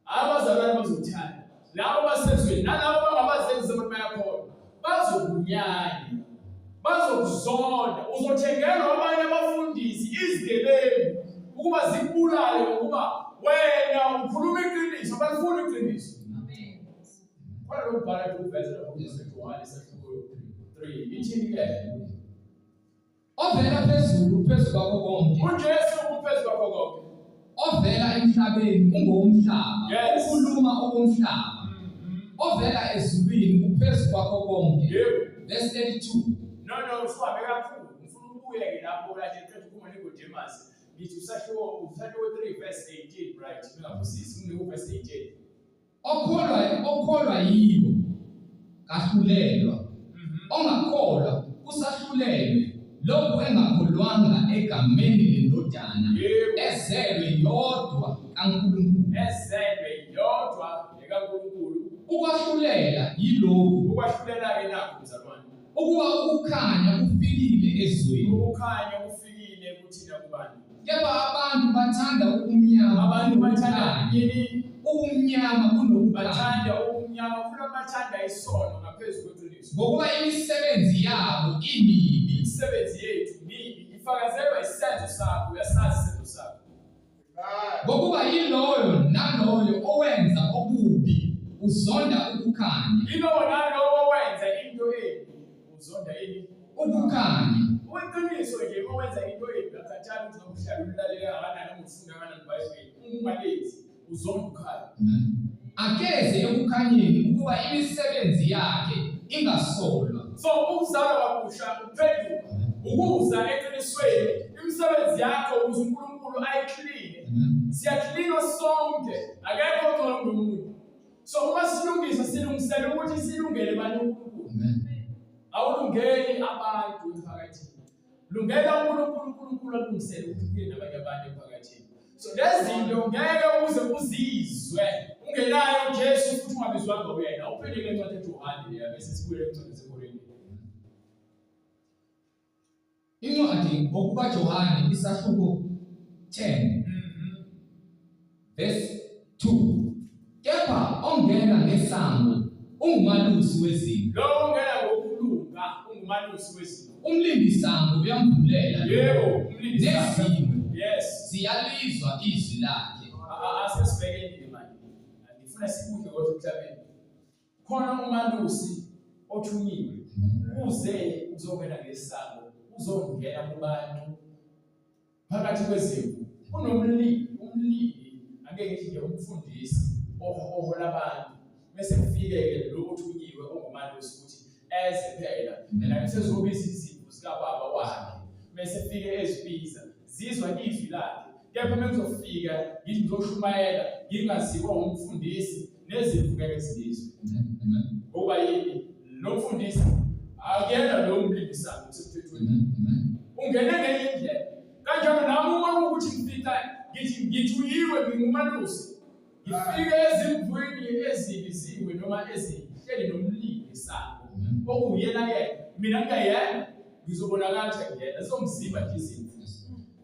Abazalwane bazokuthanda. Labo basezweni nalabo bangabazenzi abantu bayakholwa. Bazokunyanya. Bazokuzonda. Uzothengelwa abanye abafundisi izigebengu ukuba zikubulale ngokuba wena ukhuluma iqiniso abalifuni iqiniso. Amen. Khona lo mbhalo ethi uveze lapho kuJohane isahluko 3. Ithini ke? Ovela phezulu phezu kwakho konke. UJesu uphezu kwakho konke. Ovela emhlabeni ungowomhlaba. Yes. Ukhuluma okomhlaba. Ovela ezulwini uphezu kwakho konke. Yebo. Verse 32. No no usuhambe kakhulu. Ngifuna ubuye ke lapho kade qeda ukukhuluma neGodemas. Ngithi usahluko usahluko 3 verse 18 right. Ngingaphosisi ngiku verse 18. Okholwa okholwa yiyo kahlulelwa. Ongakholwa usahlulelwe lokhu engakholwanga egameni lendodana Yebo. ezelwe yodwa kaNkulunkulu. Ezelwe yodwa lekaNkulunkulu. Ukwahlulela yilokhu Ukwahlulela-ke nakho mzalwane. ukuba ukukhanya kufikile ezweni, Ukukhanya kufikile kuthina kubani? kepha abantu bathanda ubumnyama Abantu bathanda kunokukhanya. yini? Ubumnyama kunokukhanya. Bathanda ubumnyama funa bathanda isono ngaphezu kweqiniso. Ngokuba imisebenzi yabo imibi. Imisebenzi yethu mibi ifakazelwa isenzo sakho, uyasazi isenzo sakho. Ngokuba yiloyo naloyo owenza okubi uzonda ukukhanya. Yilowo nalowo owenza into embi uzonda ini? Ukukhanya. Kuyiqiniso nje uma wenza into embi akhathali ukuthi noma uhlala ulilalela kangakanani noma ufunda kangakanani iBhayibheli, uma ungalenzi uzonda ukukhanya. Akeze ekukhanyeni ukuba imisebenzi yakhe ingasolwa. So ukuzalwa kabusha ukuphenduka, ukuza eqinisweni, imisebenzi yakho ukuze uNkulunkulu ayikline. Siyaklinwa sonke, akekho ongcono kunomunye. So uma silungisa silungisela ukuthi silungele bani uNkulunkulu. Awulungeli abantu emphakathini. Lungela uNkulunkulu, uNkulunkulu alungisele ukuthi uphile nabanye abantu emphakathini. So lezi zinto ngeke uze uzizwe ungenayo uJesu futhi ungabizwanga uyena. Awuphinde le ncwadi eJohane leya bese sibuyele encwadi yaseKorinte. Incwadi ngokukaJohane isahluko 10 verse 2. Kepha ongena ngesango ungumalusi wezimvu. Lowo ongena ngokulunga ungumalusi wezimvu. Umlindisango uyamvulela. Yebo, umlindisango. Nezimvu. Yes. Ziyalizwa izwi lakhe. Asesibhekeni manje. Ngifuna sikudle kodwa emhlabeni. Khona umalusi othunyiwe uze uzongena ngesango, uzongena kubantu phakathi kwezimvu. Kunomlimi, umlimi angeke ngithi nje umfundisi ohola abantu. Bese kufike-ke lo othunyiwe ongumalusi ukuthi eze phela yena usezobiza izimvu zikababa wakhe. Bese fike ezibiza, zizwa izwi lakhe. Kepha uma ngizofika ngithi ngizoshumayela ngingaziwa umfundisi nezimvu ngeke zilizwe. Amen. Ngoba yini? Lo mfundisi akuyena lo mlindisango kusemthethweni. Amen. Amen. Ungene ngenye indlela. Kanjalo nami uma kuwukuthi ngifika ngithi ngithuyiwe ngingumalusi. Ngifike ezimvwini ezibiziwe noma ezihleli nomlindisango. Amen. Okuwuyena yena. Mina ngingayena ngizobonakala ukuthi ngiyena. Zizomziba nje izimvu.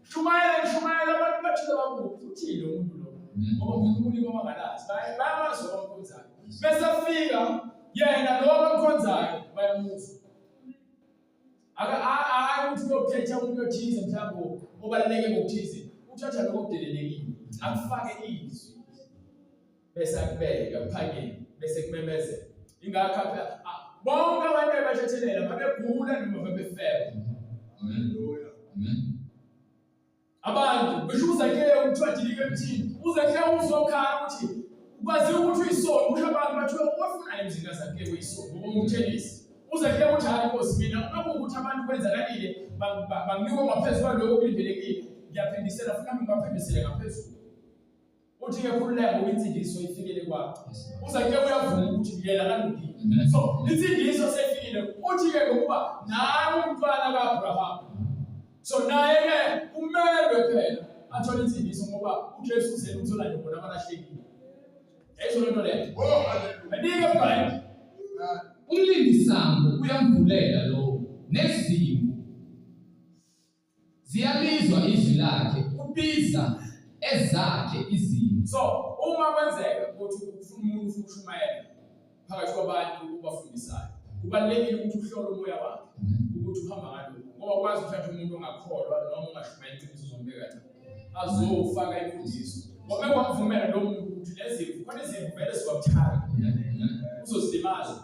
Shumayela ngishumayela abantu bathule bakuthi uthini lo muntu lo. Amen. Ngoba uNkulunkulu ibamangalazi. Bayamazi abamkhonzayo. Bese fika yena lo abamkhonzayo bayamuzwa. Aka hayi ukuthi uyokhetha umuntu othize mhlawumbe obaluleke ngokuthize. Uthatha lokho okudelelekile. Akufake izwi. Bese akubeka kuphakeme bese kumemezela. Ingakho apha bonke abantu abathethelela babegula noma babefeba. Amen. Hallelujah. Amen. Abantu besho uZakeyu kuthiwa dilike emthini. uZakeyu uzokhala ukuthi kwaziwa ukuthi uyisoni kusho abantu bathiwa wafuna emzini kaZakeyu uyisoni ngoba umthelisi. uZakeyu uthi hayi Nkosi mina uma kuwukuthi abantu kwenzakalile banginikwa ngaphezu kwaloko okulindelekile ngiyaphindisela futhi nami ngibaphindisele ngaphezulu. Uthi ke khululeka ngoba insindiso ifikele kwakho. Yes. uZakeyu uyavuma ukuthi yena kalungile. Amen. So insindiso seyifikile. Uthi ke ngokuba nawe umntwana kaAbraham. So naye ke kumelwe phela athole insindiso ngoba uJesu uzele ukuzolanda bona abalahlekile. Yayizwa lento leyo. Oh, hallelujah. Andike Brian. Amen. Umlindisango uyamvulela lowo nezimvu ziyalizwa izwi lakhe ubiza ezakhe izimvu. So uma kwenzeka ukuthi ufuna umuntu ufuna ukushumayela phakathi kwabantu ubafundisayo, kubalulekile ukuthi uhlole umoya wakhe ukuthi uhamba ngalokhu ngoba ukwazi ukuthatha umuntu ongakholwa noma ongashumayeli iqiniso uzombeka la azofaka imfundiso ngoba kwamvumela lo muntu ukuthi lezimvu khona izimvu vele ziwabuthaka Amen. Amen. uzozilimaza.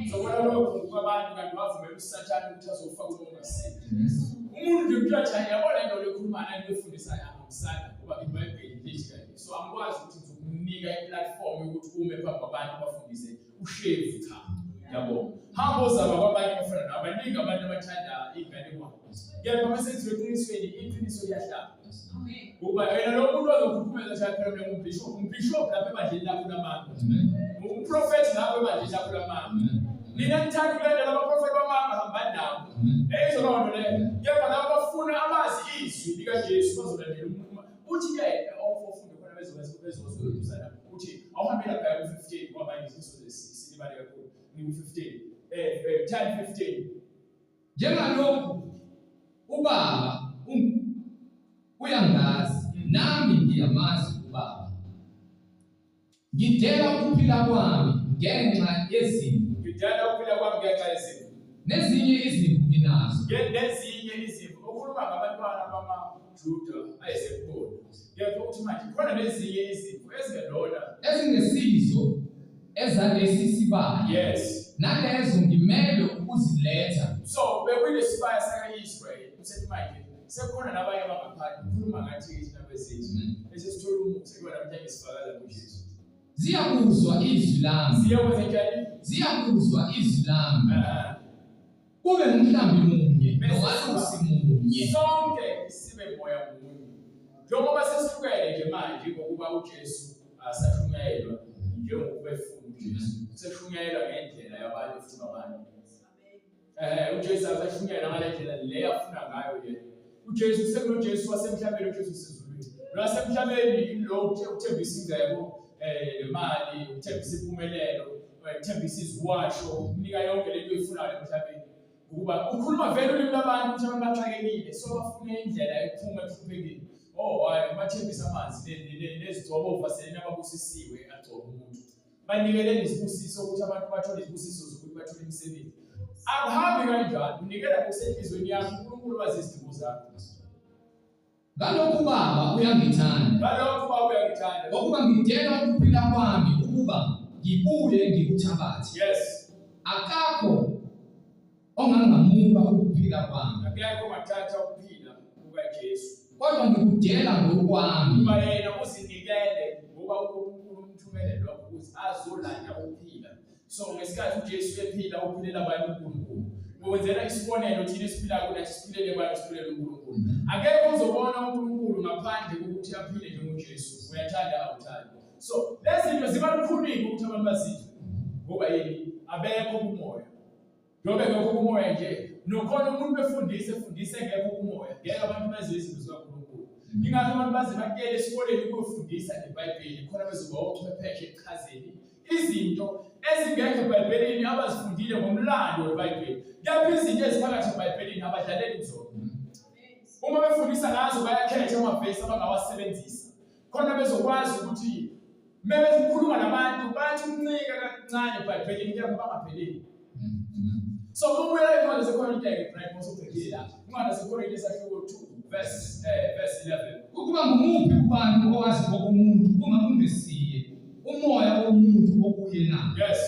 Uzobona lokho kwabantu kanti wavumela uSathane ukuthi azofaka umuntu ongasile. Yes. Umuntu nje kuthiwa cha yabo le nto lekhuluma nayo efundisayo angihambisani ngoba iBhayibheli lithi kanje. So angikwazi ukuthi ngizokunika i-platform yokuthi ume phambi kwabantu bafundise ushevu cha. Yabo. Hamba ozama kwabanye abafana nawe baningi abantu abathanda iy'nganekwane. Kepha uma sekuthiwa eqinisweni iqiniso liyahlaba. Ngoba yena lo muntu ozokhukhumeza nje phela mina ngumbishop, umbishop lapha ebandleni lakho lamanga. Amen. Umprofethi lapha ebandleni lakho lamanga. Amen. Nina nithanda ukulandela abaprofethi bamanga hambani nabo. Amen. Yayizwa loo nto leyo. Kepha labo bafuna abazi izwi likaJesu bazolandela umuntu. Uthi ke ofunde khona bezozuzana uthi awuhambe lapha ku-15 ngoba manje izinto silibale kakhulu. Ngiku-15. 10 15. Njengalokhu ubaba uyangazi nami ngiyamazi ubaba. Ngidela ukuphila kwami ngenxa yezimvu Ngidala ukuphila kwami ngenxa yezimvu. nezinye izimvu nginazo. Nezinye izimvu ukhuluma ngabantwana bamaJuda ayesebukhona. Kepha uthi manje khona nezinye izimvu ezingelona. Ezingesizo ezalesi sibaya. Yes. Nalezo ngimele ukuziletha. So bekunesibaya saka-Israyeli usethi manje sekukhona nabanye abangaphandle ukhuluma ngathi thina bezizwe. Bese sithola umusa kuba namhlanje sifakaza ngoJesu. Ziyakuzwa izwi lami. Siyakwenza njani? Ziyakuzwa izwi lami. Ah. Kube ngumhlambi munye nomalusi munye. Sonke sibe moya munye. Njengoba sesihlukene nje manje ngokuba uJesu asashunyayelwa njengokuba efuna uJesu. Seshunyayelwa ngendlela yabantu efuna abantu. uJesu asashunyayelwa ngale ndlela le afuna ngayo yena. uJesu sekunoJesu wasemhlabeni uJesu usezulwini. Lo wasemhlabeni ilo uthembisa ingcebo, nemali, uthembisa impumelelo, uthembisa iziwasho, ukunika yonke lento oyifunayo emhlabeni. Ukuba ukhuluma vele ulimi lwabantu ukuthi abantu baxakekile so bafuna indlela yokuphuma ekuhluphekeni. Oh hayi bathembisa amanzi nezigcobo ovaselina ababusisiwe agcoba umuntu. Banikele izibusiso ukuthi abantu bathole izibusiso zokuthi bathole imisebenzi. Akuhambi kanjalo, unikela ngokusenhliziyweni yakho uNkulunkulu wazi izidingo zakho. Ngalokhu Baba uyangithanda. Ngalokho Baba uyangithanda. Ngokuba ngidela ukuphila kwami ukuba ngibuye ngikuthabathe. Yes. Akakho ongangamuka ukuphila kwami. Akekho ongathatha ukuphila kukaJesu. Kodwa ngikudela ngokwami. Kuba yena uzinikele ngoba uNkulunkulu umthumele lokho ukuthi azolanda ukuphila. So ngesikhathi uJesu ephila uphilela abanye uNkulunkulu. Wenzela isibonelo thina esiphila kunathi siphilele abantu siphilele uNkulunkulu. Akekho uzobona uNkulunkulu ngaphandle kokuthi aphile njengoJesu. Uyathanda awuthandi. So lezi zinto ziba lukhuni ukuthi abantu bazizwe. Ngoba yini? Abekho kumoya. Njengoba engekho kumoya nje, nokhona umuntu befundise efundise engekho kumoya, ngeke abantu bezwe izinto zikaNkulunkulu. Ingakho abantu baze bakuyele esikoleni ukuyofundisa ngeBhayibheli, khona bezoba ochwepheshe ekuchazeni izinto ezingekho eBhayibhelini abazifundile ngomlando weBhayibheli. Kepha izinto eziphakathi eBhayibhelini abadlaleli kuzona. Uma befundisa ngazo bayakhetha amavesi abangawasebenzisa. Khona bezokwazi ukuthi mebekhuluma nabantu bathi ukuncika kancane eBhayibhelini kepha bangapheleli. So ubuyela incwadi yaseKorinte-ke Brian mosubhekile la. Incwadi yaseKorinte isahluko 2 verse 11. Ukuba ngumuphi kubantu owazi okomuntu uma kungesiye umoya womuntu okuye na? Yes.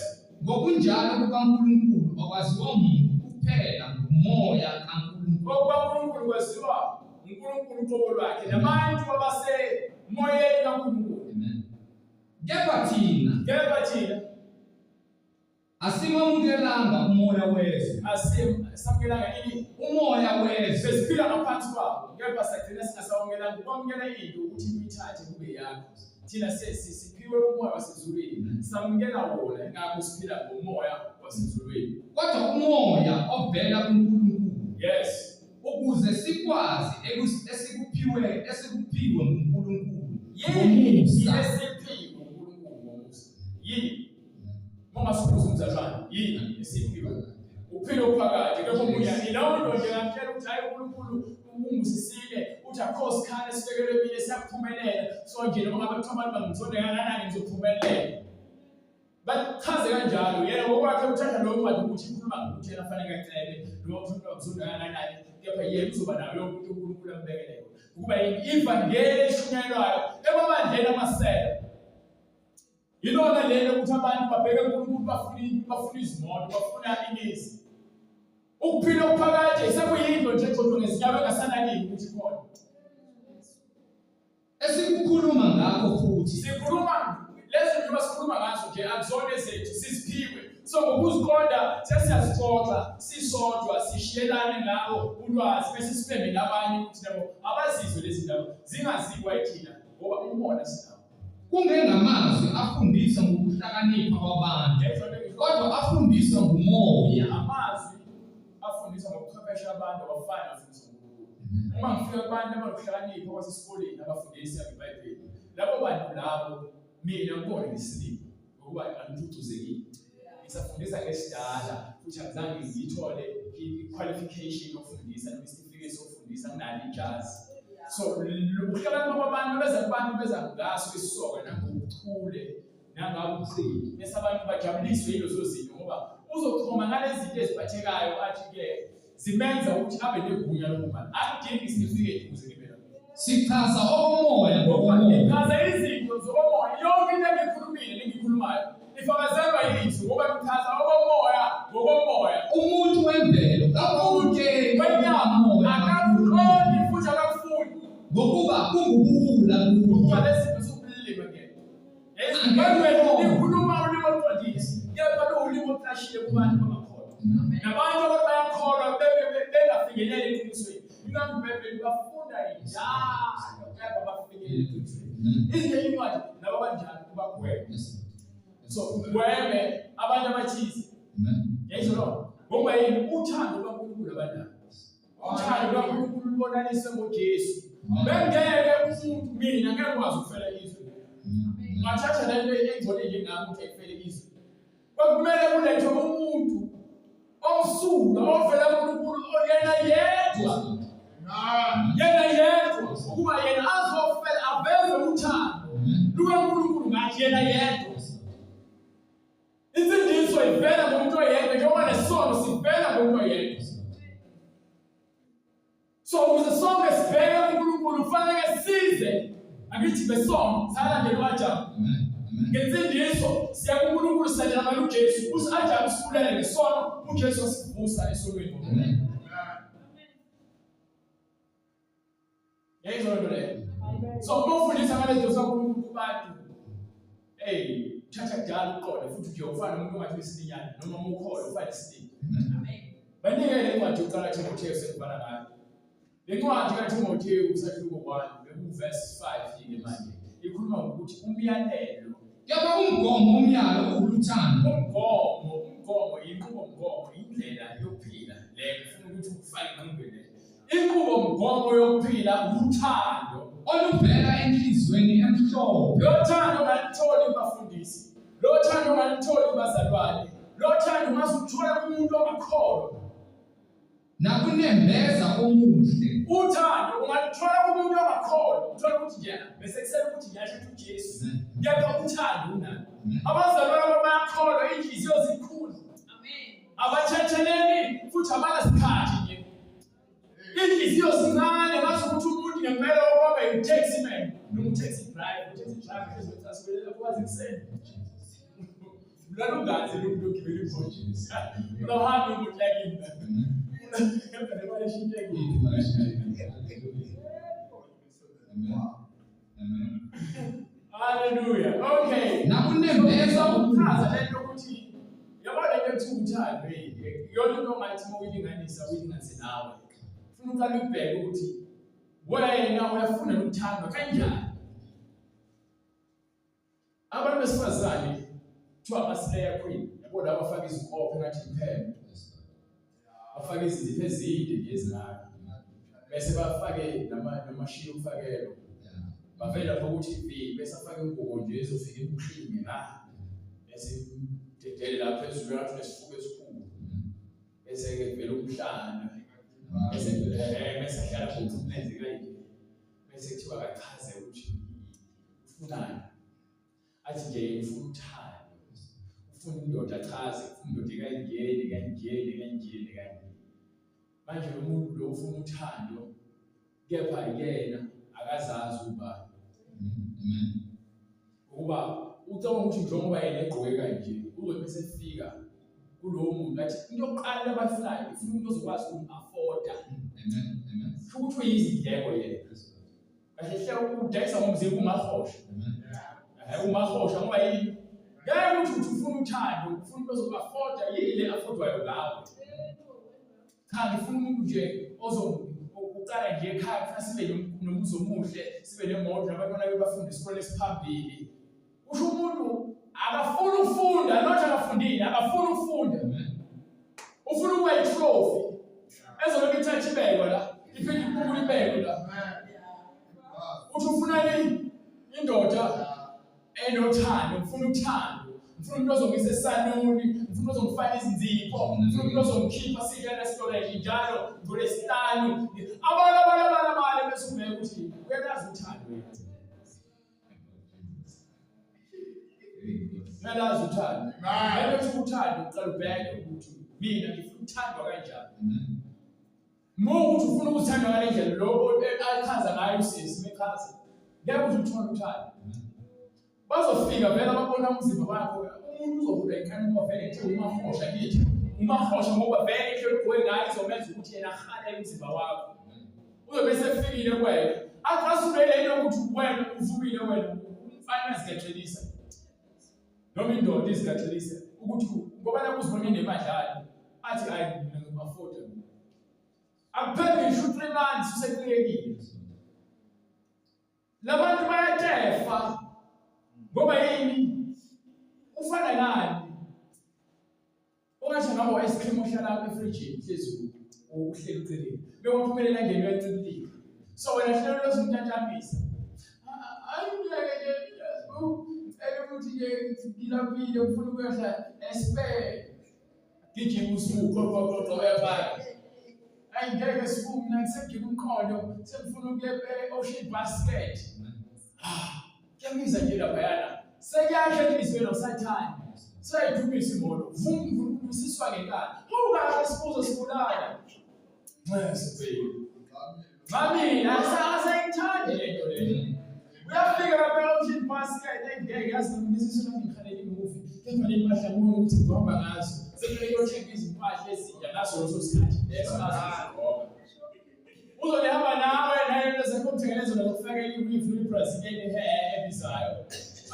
Ngokunjalo kukaNkulunkulu akwaziwa muntu kuphela ngumoya kaNkulunkulu. OkukaNkulunkulu kwaziwa uNkulunkulu uqobo lwakhe nabantu abasemoyeni kaNkulunkulu. Amen. Kepha thina Kepha thina asimamukelanga umoya wezwe, asimsamukelanga ini umoya wezwe besiphila ngaphansi kwawo, kepha sagcina singasawamukelanga. Ukwamukela into ukuthi uyithathe kube yakho. Thina sesiphiwe umoya wasezulwini, samukela wona, ingakho siphila ngomoya wasezulwini. Kodwa umoya ovela kuNkulunkulu, Yes. ukuze sikwazi esikuphiwe nguNkulunkulu Yini ngomusa. esiphiwe uNkulunkulu ngomusa? Yini? Ungasibuza umzalwane, yini esiphiwe? Uphila ophakade, kepha omunye ilawo nto nje ngamtshela ukuthi hayi uNkulunkulu ungusisile, uthi akho sikhala esibekelwe mina siyaphumelela. So nje noma ngabe kuthiwa abantu bangizonde kangakanani ngizophumelela. Bachaze kanjalo yena ngokwakhe uthatha leyo ncwadi ukuthi ikhuluma ngokuthi yena fanele acebe noma uthi uzonda kangakanani, kepha yena uzoba nayo yonke into uNkulunkulu ambekele yona. Ukuba yini ivangeli elishunyayelwayo emabandleni amasela. Yilona lelo ukuthi abantu babheke uNkulunkulu bafuna izimoto, bafuna imizi. Ukuphila okuphakade sekuyinto nje egxotshwa ngezinyawo engasanakile ukuthi ikhona. Esikukhuluma ngakho futhi Sikhuluma lezo njengoba sikhuluma ngazo nje akuzona ezethu, siziphiwe. So ngokuziqonda sesiyazixoxa sisodwa sishiyelane ngawo ulwazi bese sibembe nabanye ukuthi nabo abazizwe lezi ndaba zingaziwa yithina ngoba umona sinawo. Kungengamazwi afundiswa ngokuhlakanipha kwabantu, kodwa afundiswa ngumoya. Amazwi afundiswa ngobuchwepheshe abantu awafani afundiswa nguNkulunkulu. Uma ngifika kubantu abanokuhlakanipha kwasesikoleni abafundisa ngeBhayibheli, labo bantu labo mina ngibona ngisilima ngokuba angithuthuzekile. Ngisafundisa ngesidala futhi angizange ngiyithole i-qualification yokufundisa noma isitifiketi sokufundisa nginalo ijazi. So ukuhlakanipha kwabantu beza kubantu beza ngaso isisoka nangobuchule nangabuqili bese abantu bajabuliswe yilezo zinto ngoba uzochoma ngalezi zinto eziphathekayo athi ke zimenza ukuthi abe negunya lokuba akudingi isitifiketi ukuze ngibe la. Sichaza okomoya ngokomoya. Ngichaza izinto zokomoya yonke into engiyikhulumile nengiyikhulumayo ifakazelwa yizwi ngoba ngichaza okomoya ngokomoya. Umuntu wemvelo kakwamukeli Wenyama okomoya akakuqondi futhi akakufuni ngokuba kungubuwula ngokuba kuye. lezi zinto zobulima ke. IBhayibheli likhuluma ulimi oluqondile, kepha luwulimi olucashile kubantu abangakholwa. Nabantu abantu bayakholwa bengafinyeleli eqinisweni. Ingakho iBhayibheli bafunda njalo kepha bafinyelele eqinisweni. Izinye incwadi laba banjalo kubagweme. So gweme abantu abathize. Yayizwa loo nto? Ngoba yini? Uthando lukaNkulunkulu abanalo. Uthando lukaNkulunkulu lubonaliswe ngoJesu. Bengeke umuntu mina ngeke ngikwazi ukufela izwe. Ngathatha le nto engcole njengami ukuthi ayifele izwe. Kwakumele kulethwe umuntu omsulwa ovela kuNkulunkulu oyena yedwa. Yena yedwa ukuba yena azofela aveze uthando lukaNkulunkulu ngathi yena yedwa. Insindiso ivela ngomuntu oyedwa njengoba nesono sivela ngomuntu oyedwa. So ukuze sonke sibheke uNkulunkulu kufanele size angithi besono salandela u-Adamu. Ngensindiso siya kuNkulunkulu silandela manje uJesu. U-Adamu sibulele ngesono, uJesu wasivusa esonweni. Yayizona nto leyo. So uma ufundisa ngale nto zikaNkulunkulu kubantu, hey, thatha kudala uqonde futhi nje ufana nomuntu ongathi isilinyana noma uma ukholwa ufana isilima. Banike le ncwadi yokuqala Timotheyu sengibhala ngayo. Le ncwadi kaTimotheyu usahluko 1 bekuvesi 5 yini manje. Ikhuluma ngokuthi umyalelo Kepha umgomo womyalo uwuthando. Umgomo, umgomo inqubomgomo, indlela yokuphila le ngifuna ukuthi ukufake engqondweni le. Inqubomgomo yokuphila uthando oluvela enhliziyweni emhlophe. Lo thando ungalutholi kubafundisi, lo thando ungalutholi kubazalwane, lo thando ungaze uluthola kumuntu ongakholwa. Nakunembeza omuhle. Uthando ungaluthola kumuntu ongakholwa, uthola ukuthi nje bese kusele ukuthi nje asho ukuthi uJesu. Kepha uthando unalo. Abazalwane abayakholwa inhliziyo zikhulu. Amen. Abathetheleli futhi abanasikhathi nje. Inhliziyo zincane ngazi ukuthi umuntu ngempela okwaba yi-taxi man noma u-taxi driver, u-taxi driver hlezi wecasukelela kwazi ekuseni. Ulala ungazi lo muntu ogibela imoto. Ungahambi imoto yakini. Nemali eshintshekile. Hallelujah. Okay. Nakunembeza Ukuchaza le nto ukuthi yabo le nto ekuthiwa uthando hey, iyona into ongathi uma uyilinganisa uyilinganise nawe. Ufuna uqale ubheke ukuthi wena uyafuna ukuthandwa kanjani. Abantu besifazane kuthiwa ama-slayer queen, yabo laba bafaka izinkophe ngathi imphembe. Bafake izinzipho ezinde nje ezingaka. Bese bafake namashiya okufakelo. Bavele lapho ku-TV bese afake ingubo nje ezofika imxinge la. Bese imdedele la phezulu ngathi unesifuba esikhulu. Bese-ke kuvela umhlana. Bese bese ahlala futhi umlenze kanje. Bese kuthiwa akachaze ukuthi ufunani. Athi nje ufuna uthando. Ufuna indoda achaze, ufuna indoda ekanjeni, kanjeni, kanjeni, kanje. Manje lo muntu lo ufuna uthando kepha yena akazazi ubani. Amen. Ukuba ucabanga ukuthi njengoba yena egqoke kanje uzobe bese efika kulowo muntu athi into yokuqala abayifunayo ifuna umuntu ozokwazi ukum-afforda. Amen. Amen. Kusho ukuthi uyizindleko yena. Kahle hle udayisa ngomzimba umahosha. Amen. Umahosha ngoba yini? Ngeke ukuthi uthi ufuna uthando, ufuna umuntu ozoku-afforda, yini le affordwayo ngawe? Cha ngifuna umuntu nje ozokuqala nje ekhaya kufuna sibe nomuzi omuhle, sibe nemoto nabantwana bebafunde isikole esiphambili. Usho umuntu akafuni ukufunda, not akafundile, akafuni ukufunda. Ufuna ukuba yi-trophy ezobe ithatha ibekwe la, iphinde ibukule ibekwe la. Uthi ufuna ini? Indoda enothando, ngifuna uthando, ngifuna umuntu ozongisa esaluni, ngifuna umuntu ozongifaka izinzipho, ngifuna umuntu ozongikhipha sidle restaurant njalo ngolwesihlanu. Abala abala abala abala bese ubheka ukuthi uyalazi uthando yena. Uyalazi uthando. Lento ethi uthando uqala ubheke ukuthi mina ngifuna ukuthandwa kanjani. Uma ukuthi ufuna ukuthandwa ngale ndlela lo achaza ngayo usisi mechaza ngeke uze uthole uthando. Bazofika vele ababona umzimba wakho umuntu uzohulwa inkanuko vele ethi umahosha kithi umahosha ngoba vele indlela ogqoke ngayo izomenza ukuthi yena ahale umzimba wakho. Uzobe sefikile kuwena acasule le nto ukuthi wena uvumile wena umfana uyazigaxelisa noma indoda izigaxelise ukuthi ngoba nakho uzibone nemadlali athi hayi mina ngibafoda mina akupheli ngisho u-3 months useqinekile labantu bayatefa ngoba yini ufana nani ungathi ngabo ice cream ohlala efrijini hlezi uhleli uceleni bekwaphumelela ngene uyancibilika so wena hlelo lozimntantamisa hayi ngeke nje ngicela ukuthi nje ngilambile ngifuna ukuyodla esipele gijima usuku qoqoqoqo uyafaka ayi ngeke sibu mina ngisegika umqondo sengifuna ukuya e-ocean basket ah kuyamiza nje laphayana sekuyasha enhliziyweni awusathandi seyayidumisa imoto vum vum usiswa ngenkani awukahle sibuzo sibulala nxese baby Mami, asayithandi le nto le. Uyafika lapha e-ocean basket engeke yazi ngisisu nami ngikhalela imuvi kepha le mpahla kubona ukuthi ngihamba ngazo sekumele kuyothenga izimpahla ezintsha ngaso leso sikhathi leso azozigqoka uzolihamba nawe naye bese kumthengele zona zokufakela i-weave i-Brazilian hair ebizayo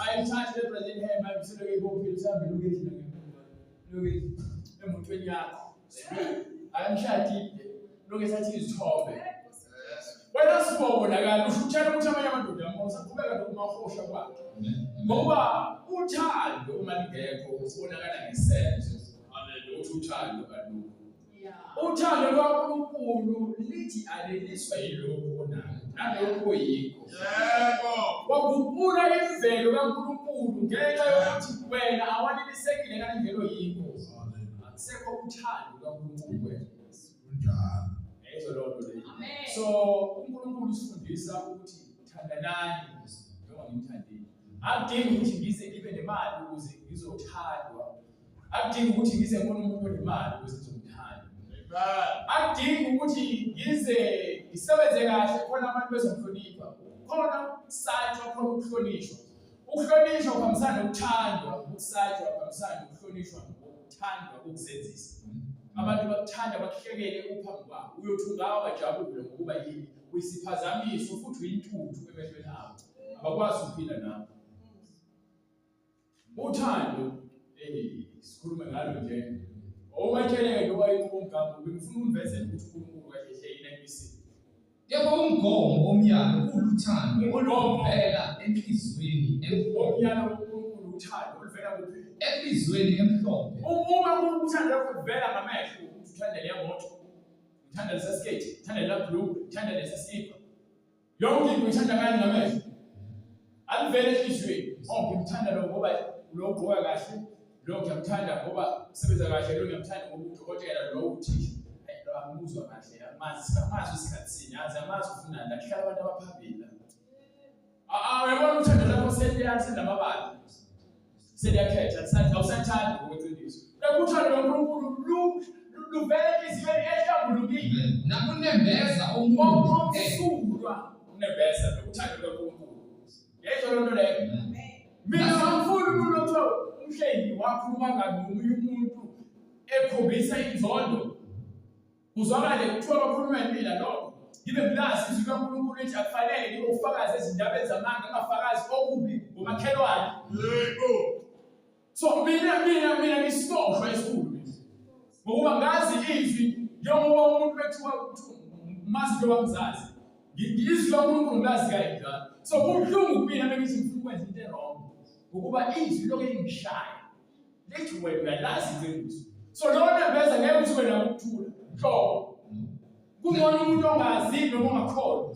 ayithathe le Brazilian hair manje useloke ibophile usihambele ukuyedlula ngemuva loke emotweni yakho. Akamshadile. Lokhu esathi izithombe. Wena sibonakala usho utshela ukuthi amanye amadoda usaqhubeka nokumahosha kwakhe. Ngoba uthando uma lingekho usibonakala ngesenzo. Haleluya. Uthi uthando alukho. Uthando lwaNkulunkulu lithi aleliswa yilokhu onakho nalokhu oyikho. Yebo. Waguqula imvelo kaNkulunkulu ngenxa yokuthi wena awanelisekile ngale ndlela oyikho. Akusekho uthando lukaNkulunkulu wena. Kunjalo. Yayizwa leyo nto leyo. So uNkulunkulu usifundisa ukuthi thandanani njengoba ngimthandile. Akudingi ukuthi ngize ngibe nemali ukuze ngizothandwa. Akudingi ukuthi ngize ngibone umuntu onemali ukuze ngizomthanda. Amen. Akudingi ukuthi ngize ngisebenze kahle khona abantu bezongihlonipha. Khona ukusatshwa, khona ukuhlonishwa. Ukuhlonishwa kuhambisana nokuthandwa, ukusatshwa kuhambisana nokuhlonishwa ngokuthandwa kokuzenzisa. Abantu bakuthanda bakuhlekele uphambi kwabo. Uyothi ungawa bajabule ngokuba yini? Uyisiphazamiso futhi uyintuthu emehlweni abo. Abakwazi ukuphila nawe. Uthando, eh sikhulume ngalo nje. Owumatsheleke njengoba iqhuba umgama, bengifuna ukumvezela ukuthi uNkulunkulu kahle hle yini ayimisile. Kepha umgomo womyalo uluthando Umgomo. oluvela enhliziyweni emhlophe. Umyalo kaNkulunkulu uthando oluvela kuphi? Enhliziyweni emhlophe. Uma uthando lwakho luvela ngamehlo, ukuthi uthanda leya moto, uthanda lesa sketi, uthanda lela blue, uthanda lesa slipper. Yonke into uyithanda ngani ngamehlo? Alivele enhliziyweni. Oh, ngimthanda lo ngoba lo ugqoka kahle, lo ngiyamthanda ngoba usebenza kahle, lo ngiyamthanda ngoba udokotela, lo uthisha. Hayi, lo angimuzwa kahle, amazi, amazi isikhathi sini, azi amazi ufunani, la kuhlala abantu abaphambili la. Ah, uyabona uthando lakho seliya selinamabala. Seliyakhetha, awusathandi ngokweqiniso. Kepha uthando lwaNkulunkulu luvela enhliziyweni ehlambulukile. Nakunembeza omuhle. Omsulwa unembeza nokuthando lwaNkulunkulu. Yayizwa loo nto leyo. Mina angifuni umuntu okuthiwa umhlengi wakhuluma kabi ngomunye umuntu ekhombisa inzondo. Kuzwakale kuthiwa bakhuluma impila lokho. Ngibe ngilazi izwi likaNkulunkulu lithi akufanele ngibe ufakazi ezindabeni zamanga, ngingafakazi okubi ngomakhelwane. Yebo. So mina ngisiboshwa esikhulu mina. Ngokuba ngazi izwi njengoba umuntu bekuthiwa mazi into wamzazi. Izwi likaNkulunkulu ngilazi kanjalo. So kubuhlungu kumina bengithi ngifuna ukwenza into e-wrong. Ngokuba izwi lokho lingishaya. Lithi wena uyalazi iqiniso. So lowo nembeza ngeke uthi wena ukuthula. Nhlobo. Kungcono umuntu ongazi noma ongakholwa.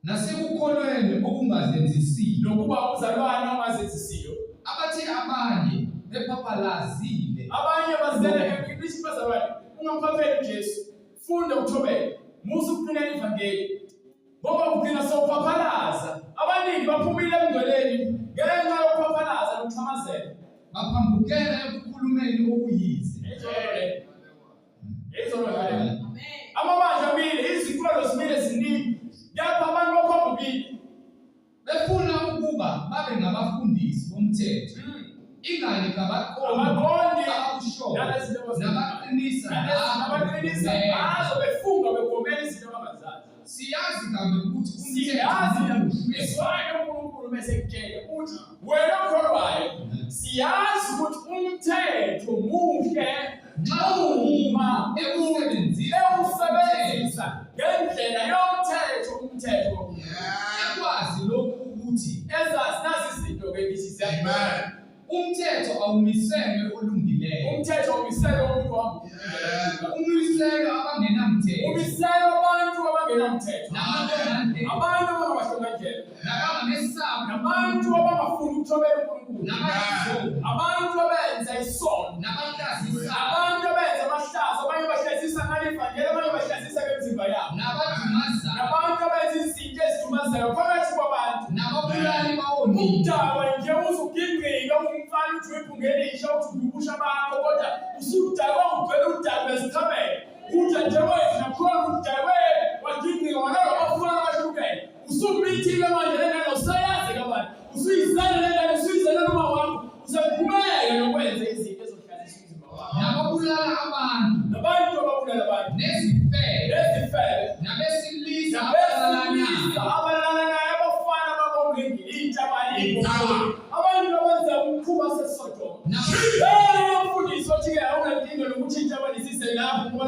Nasekukholweni okungazenzisiyo. Nokuba umzalwane ongazenzisiyo. Abathe abanye bephaphalazile. Abanye bazele ekwishi bazalwane. Ungamphapheli uJesu. Funda uthobeke. Musa ukuqinela ivangeli. Ngoba ugcina sewuphaphalaza. Abaningi baphumile ebungcweleni ngenxa yokuphaphalaza nokuxhamazela. Baphambukela ekukhulumeni okuyize. Amabandla amile, izinkolo zimile ziningi. Kepha abantu baphambukile. Befuna ukuba babe ngabafundisi bomthetho. Ingani kabaqondi Abaqondi abakushoyo nalezi zinto nabaqinisa nabaqinisa ngazo befunga begomela izinto abangazazi. Siyazi kambe ukuthi Siyazi umthetho muhle. izwake uNkulunkulu bese kutshela uthi wena okholwayo siyazi ukuthi umthetho muhle Nxa uma ewusebenzisa ewusebenzisa ngendlela yomthetho umthetho ekwazi lokhu ukuthi ezazi nazi izinto ke ngithi Amen. umthetho awumiselwe olungileyo. Umthetho umiselwe umuntu ohamba Umiselwe abangenamthetho. Umiselwe abantu abangenamthetho. Nabahlongandlebe. Abantu abangabahlongandlebe. Nabangamesabi. Nabantu abangafuni ukuthobela uNkulunkulu. Nabayizoni. Abantu abenza isono. Nabahlazisayo. Abantu abenza amahlazo, abanye bahlazisa ngale ivangeli, abanye bahlazisa ngemizimba yabo. Nabadumazayo. Nabantu abenza izinto ezidumazayo phakathi kwabantu. Nababulali bawonile. Umdakwa nje uzugingqika umfana uthi uyibhungelisha uthi ubusha bakho kodwa usudakwa ugcwele udaka uyazichamela. Uthi nje wethu nakhona udakwe wagingqika walala abafana abahlukene. Usumithile manje le ngane usayazi kabani. Usuyizele le ngane usuyizele noma wakho. Usaqhubeka nokwenza izinto ezohlazisa umzimba wakho. Nababulala abantu. Nabantu ababulala abantu. Nezifebe. Nezifebe. Nabesilisa Nabesilisa abalalanayo. abalala naye abafana babongengile intsha abantu abenza umkhuba seSodoma. Naba- Hey, umfundisi othi-ke awunankinga nokuthi intsha banisise lapho ngoba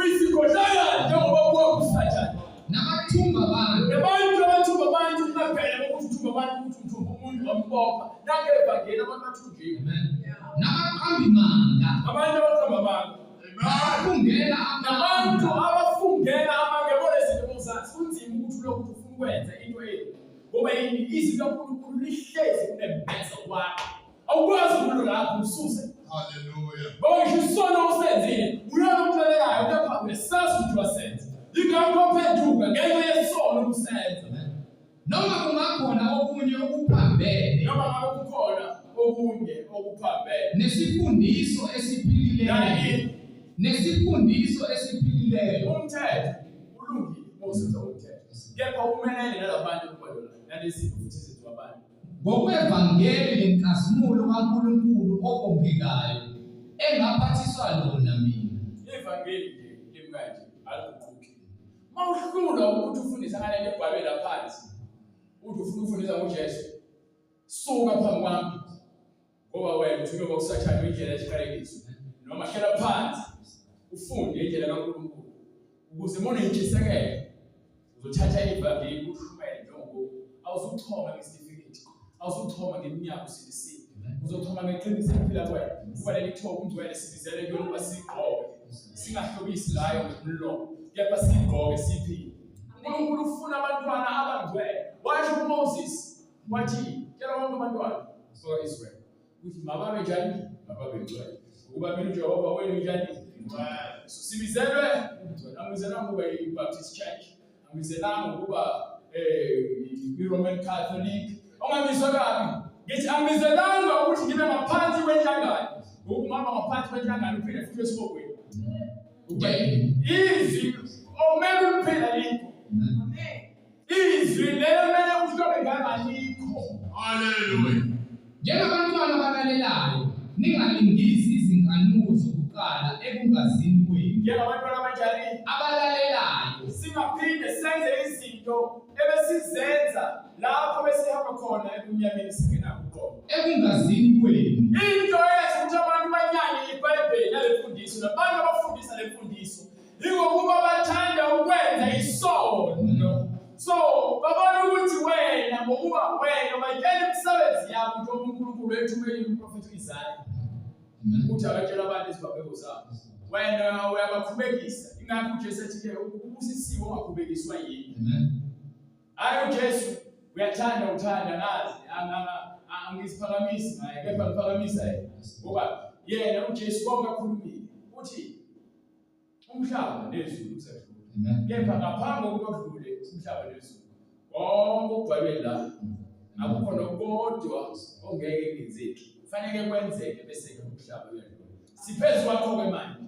Uyisikhohlakali njengoba ubuka uSathane. Nabathumba abantu. Nabantu abathumba abantu kungaphela ukuthi uthumba abantu ukuthi uthumba umuntu wambopha. Nangevangeli abantu bathunjiwe. Amen. Nabaqambi manga. Abantu abaqamba amanga. Nabafungela Nabantu amanga. abafungela amanga yabona izinto bozazi kunzima ukuthi ulokhu uthi ufuna ukwenza into embi. Ngoba yini izwi likaNkulunkulu lihlezi kunembeza wakho. Awukwazi ukulula lapho ususe. Hallelujah. Ngoba ngisho isono usenzile, uyona omxelelayo kepha uyasazi ukuthi wasenza. Yingakho waphenduka ngenxa yesono usenza. Noma kungakhona okunye okuphambene Noma ngabe kukhona okunye okuphambene. nesifundiso esiphilileyo. Nani? Nesifundiso esiphilileyo. Umthetho ulungile uma usenza umthetho. Kepha umelene nalabantu kubalula nalezi futhi izinto abantu. Ngokwevangeli lenkazimulo kaNkulunkulu obongekayo engaphathiswa lona mina. Ivangeli nje limkanje aliguquki. Mawuhlulwa ukuthi ufundise ngale nto ebhalwe la phansi, uthi ufuna ukufundisa ngoJesu, suka phambi kwami ngoba wena uthunywe kwakusathane indlela yesiqalekiso. Noma hlala phansi ufunde indlela kaNkulunkulu ukuze uma unentshisekelo uzothatha ivangeli ushumayele njengoba awuzuchoma ngesitifiketi, awuzuchoma ngeminyaka usindisiwe, uzochoma ngeqiniso eliphila kuwena. Kuba leli thoba umngcwele sibizele kuyona ukuba sigqoke, singahlobisi ngayo ngomlomo, kepha sigqoke siphile. uNkulunkulu ufuna abantwana abangcwele. Washo kuMoses wathi tshela bonke abantwana bakwa-Israyeli ukuthi mababe njani, mababe ngcwele, ukuba mina uJehova wenu njani. So sibizelwe ubungcwele. Angibizelwanga ukuba i-Baptist Church, angibizelanga ukuba i-Roman Catholic. Ongangizwa kabi, ngithi angibizelanga ukuthi ngibe ngaphansi kwenhlangano. Ngokuhamba ngaphansi kwenhlangano uphinde futhi esihogweni. Izwi okumele uliphila likho. Izwi lelo kumele uhlobe ngalo alikho. Hallelujah. Njengabantwana abalalelayo, ningalingisi izinkanuko zokuqala ekungazini kwenu. Njengabantwana abanjani? Abalalelayo. Singaphinde senze izinto ebesizenza lapho besihamba khona ebumnyameni singenakho uqobo. Ekungazini kwenu. Into eyenza ukuthi abantu banyanye iBhayibheli nale mfundiso nabantu abafundisa le mfundiso ingokuba bathanda ukwenza isono. So babona ukuthi wena ngokuba wena bayitshela imisebenzi yakho njengoba uNkulunkulu ethumelile umprofethi u-Isaya ukuthi akatshela abantu izibabeko zabo. Wena uyabakhubekisa. Ingakho uJesu ethi-ke ubusisiwe ongakhubekiswa yini. Hayi uJesu uyathanda uthanda ngazi angiziphakamisi ngaye kepha ngiphakamisa yena ngoba yena uJesu konke akhulumile uthi umhlaba nezulu kusadlula kepha ngaphambi kokuba kudlule umhlaba nezulu konke okubhalwe la akukho nokodwa ongeke kungenzeki kufanele kwenzeke bese-ke umhlaba uyadlula siphezu kwakho-ke manje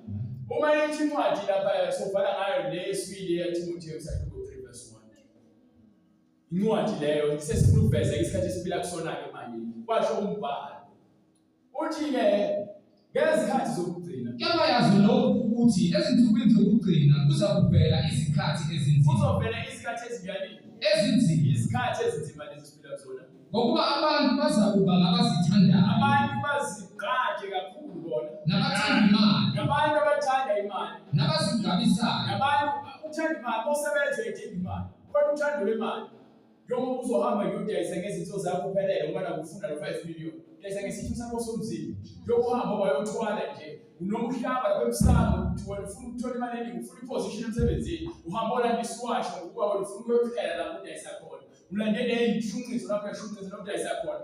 uma ithi incwadi lapha sobhala ngayo le yesibili yaTimothewu isahluko 3 verse 1 incwadi leyo sesifuna ukuveza isikhathi esiphila kusona-ke manje kwasho umbhalo uthi-ke ngezikhathi zokugcina Kepha yazi lokhu ukuthi ezinsukwini zokugcina kuzakuvela izikhathi ezinzima. kuzovela izikhathi ezinjani Ezinzima. izikhathi ezinzima lezi siphila kuzona Ngokuba abantu bazakuba ngabazithandayo, abantu bazigqaje kakhulu bona nabathanda imali, nabantu abathanda imali nabazigabisayo, nabantu uthanda imali osebenza edinga imali kodwa uthando lwemali njengoba uzohamba uyodayisa ngezinto zakho uphelele ngoba nakufuna lo 5 million dayisa ngesitho sakho somzimba njengoba uhamba wayothwala nje unomhlaba lapha emsamo ukuthi wena ufuna ukuthola imali eningi ufuna iposition emsebenzini uhamba olanda isiwasho ngokuba wena ufuna ukuyophela lapho udayisa khona ulandele iy'shunqiso lapho uyashunqisa lapho udayisa khona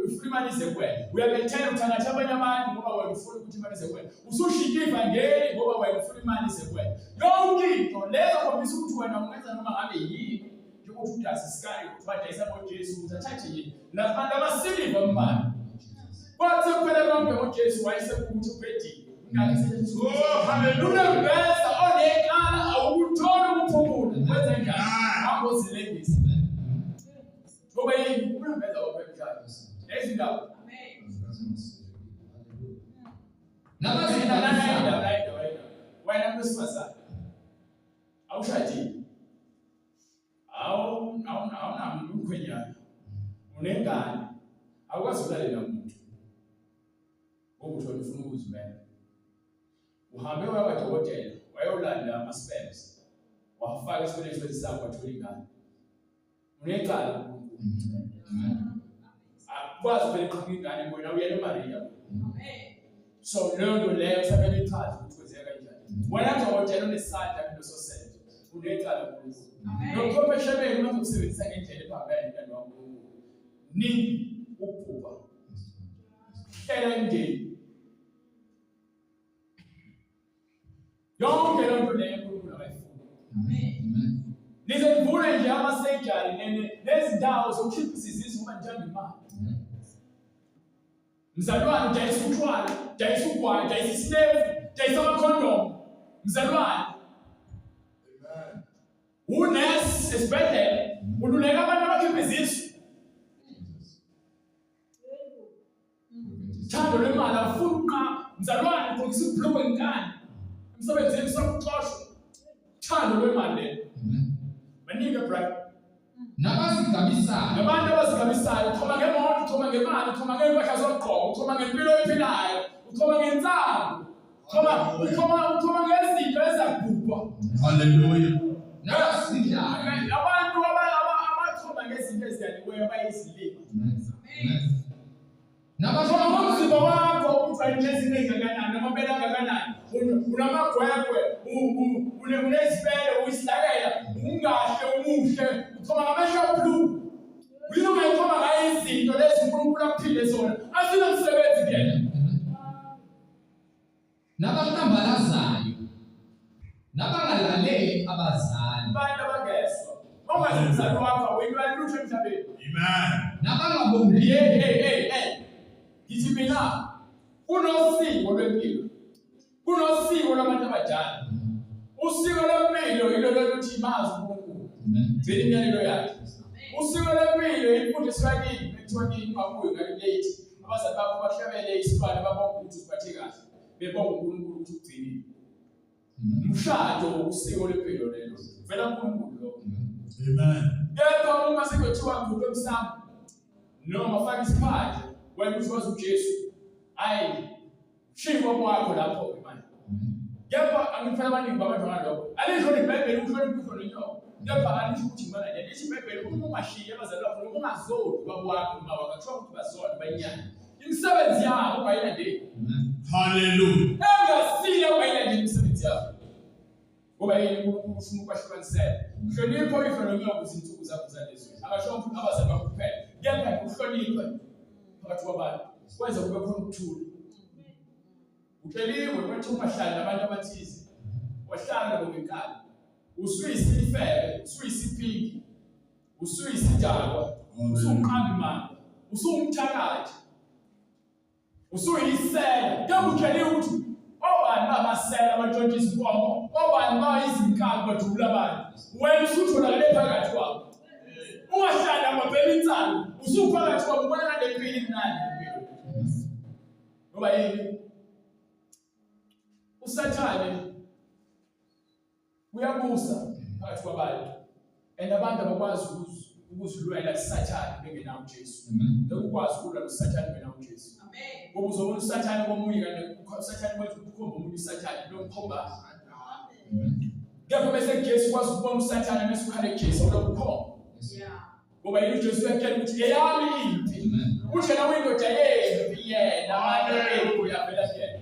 ufuna imali ize kuwena uyabethela uthakatha abanye abantu ngoba wena ufuna ukuthi imali ize kuwena usushintsha ivangeli ngoba wena ufuna imali ize kuwena yonke into leyo khombisa ukuthi wena ungenza noma ngabe yini njengokuthi uJudasi Iskariyoti wadayisa ngoJesu ukuthi athathe yini labantu abasiliva imali kwathi kuphela konke ngoJesu wayesekuthi ubhedile ingakho Oh, hallelujah. unembeza onecala awukutholi ukuphumula kwenze njani hamba uzilengise ngoba yini unembeza wakho emhlabeni lezi ndawo nabazigabisayo, wena wesifazane awushadile awunamkhwenyana unengane awukwazi ukulalela muntu ngoba uthole ufuna ukuzimela uhambe waya kwadokotela wayolanda nama-sperms wafaka esibelethweni sakho wathola ingane. Unecala kuNkulunkulu. Akukwazi vele qhamuka ingane kuwena uyena uMaria. So leyo nto leyo kusamele ichaze ukuthi kwenzeka kanjani. Wena dokotela unesandla kuleso senzo, unecala kuNkulunkulu. Nochwepheshe benu bazokusebenzisa ngendlela ephambene nentando kaNkulunkulu. Ningi ukuphupha. Hlela imindeni. Yonke leyo nto leyo uNkulunkulu akayifuni. Amen. Nize nivule nje ama-surgery nezindawo zokukhipha izizisu ngoba nithanda imali. Mzalwane udayisa utshwala, udayisa ugwayi, udayisa isinefu, udayisa amakhondomu. Mzalwane. Amen. Unesi esibhedlela, ululeka abantu abakhipha izisu. Thando lwemali awufuni uqa mzalwane ugqokisa ibhulukwe ngenkani emsebenzini usakuxoshwa. Thando lwemali lelo. Baningi bright. Nabazigabisayo. Nabantu abazigabisayo uchoma ngemoto, uchoma ngemali, uchoma ngey'mpahla zokugqoka, uchoma ngempilo oyiphilayo, uchoma ngensangu, uchoma uchoma uchoma ngezinto ezakubhubha. Hallelujah. Nabazidlayo. Abantu abachoma ngezinto ezidaliweyo bayizilima. Nabashona ngomzimba wakho ujwayele izinto ezingakanani, amabele angakanani, unamagwegwe, unezibele, uyisidakela, ungahle, umuhle, uchoma ngamehlo ablue. Yini ungayichoma ngayo izinto lezi uNkulunkulu akuphile zona? Azinamsebenzi kuyena. Nabahlambalazayo nabangalaleli abazali. Abantu abangezwa. Ongazi umzali wakho awuyinto lutho emhlabeni. Amen. Nabangabongi. Hey hey hey hey. Ngithi mina kunosiko lwempilo. Kunosiko lwabantu abadala. Usiko lwempilo yilo lokuthi mazi uNkulunkulu. Gcina imiyalelo yakhe. Usiko lwempilo imfundiso yakini ekuthiwa kini ungabuyi ngale late. Abazali bakho bahlabele isilwane babonga ukuthi uziphathe kahle. Bebonga uNkulunkulu ukuthi ugcinile. Umshado usiko lwempilo lelo. Vela uNkulunkulu lokho. Amen. Kepha uma sekuthiwa nguwe emsamo noma faka isiphandle wena uthi wazi uJesu. Hayi shiko kwakho lapho ke manje. Kepha angifela abaningi babantu ngalokho. Alisho iBhayibheli uhloniphe usho nenyoko. Kepha alisho ukuthi ngibana nje. Lisho iBhayibheli uma ungashiyi abazali bakho noma ungazodi ubaba wakho noma wakho kuthiwa ukuthi bazona bayinyanya. Imisebenzi yabo bayilandeli. Hallelujah. Engasile bayilandeli imisebenzi yabo. Ngoba yini uNkulunkulu ufuna ukwahlukanisela. Hlonipha uyihlo nonyoko izinsuku zakho zalezwi. Akasho ukuthi abazali bakho kuphela. Kepha uhloniphe phakathi kwabantu. Kwenza kube khona ukuthula. Utsheliwe kwathi ungahlali nabantu abathize. Wahlala nabo ngenkani. Usuyisifebe, usuyisiphingi, usuyisidakwa, usuqamba imali, usuwumthakathi. Usuyisela. Kepha utsheliwe ukuthi obani bamasela abantshontsha izinkomo, obani bayizinkabi badubula abantu. Wena usutholakele phakathi kwabo. Ungahlali amabhela insangu, usuphakathi kwabo ubona ngale mpilo imnandi impilo. Ngoba yini? USathane uyabusa phakathi kwabantu and abantu abakwazi ukuzilwela kuSathane bengenawo uJesu. Ngeke ukwazi ukulwa noSathane bengenawo uJesu. Amen. Ngoba uzobona uSathane komunye kanti uSathane wenza ukukhomba omunye uSathane nomkhomba. Kepha bese Jesu kwazi ukubona uSathane bese ukhala kuJesu awulokukhomba. Yeah. Ngoba yena uJesu uyakutshela ukuthi eyami impi. Usho nawe indoda yempi yena haleluya uyavela kuyena.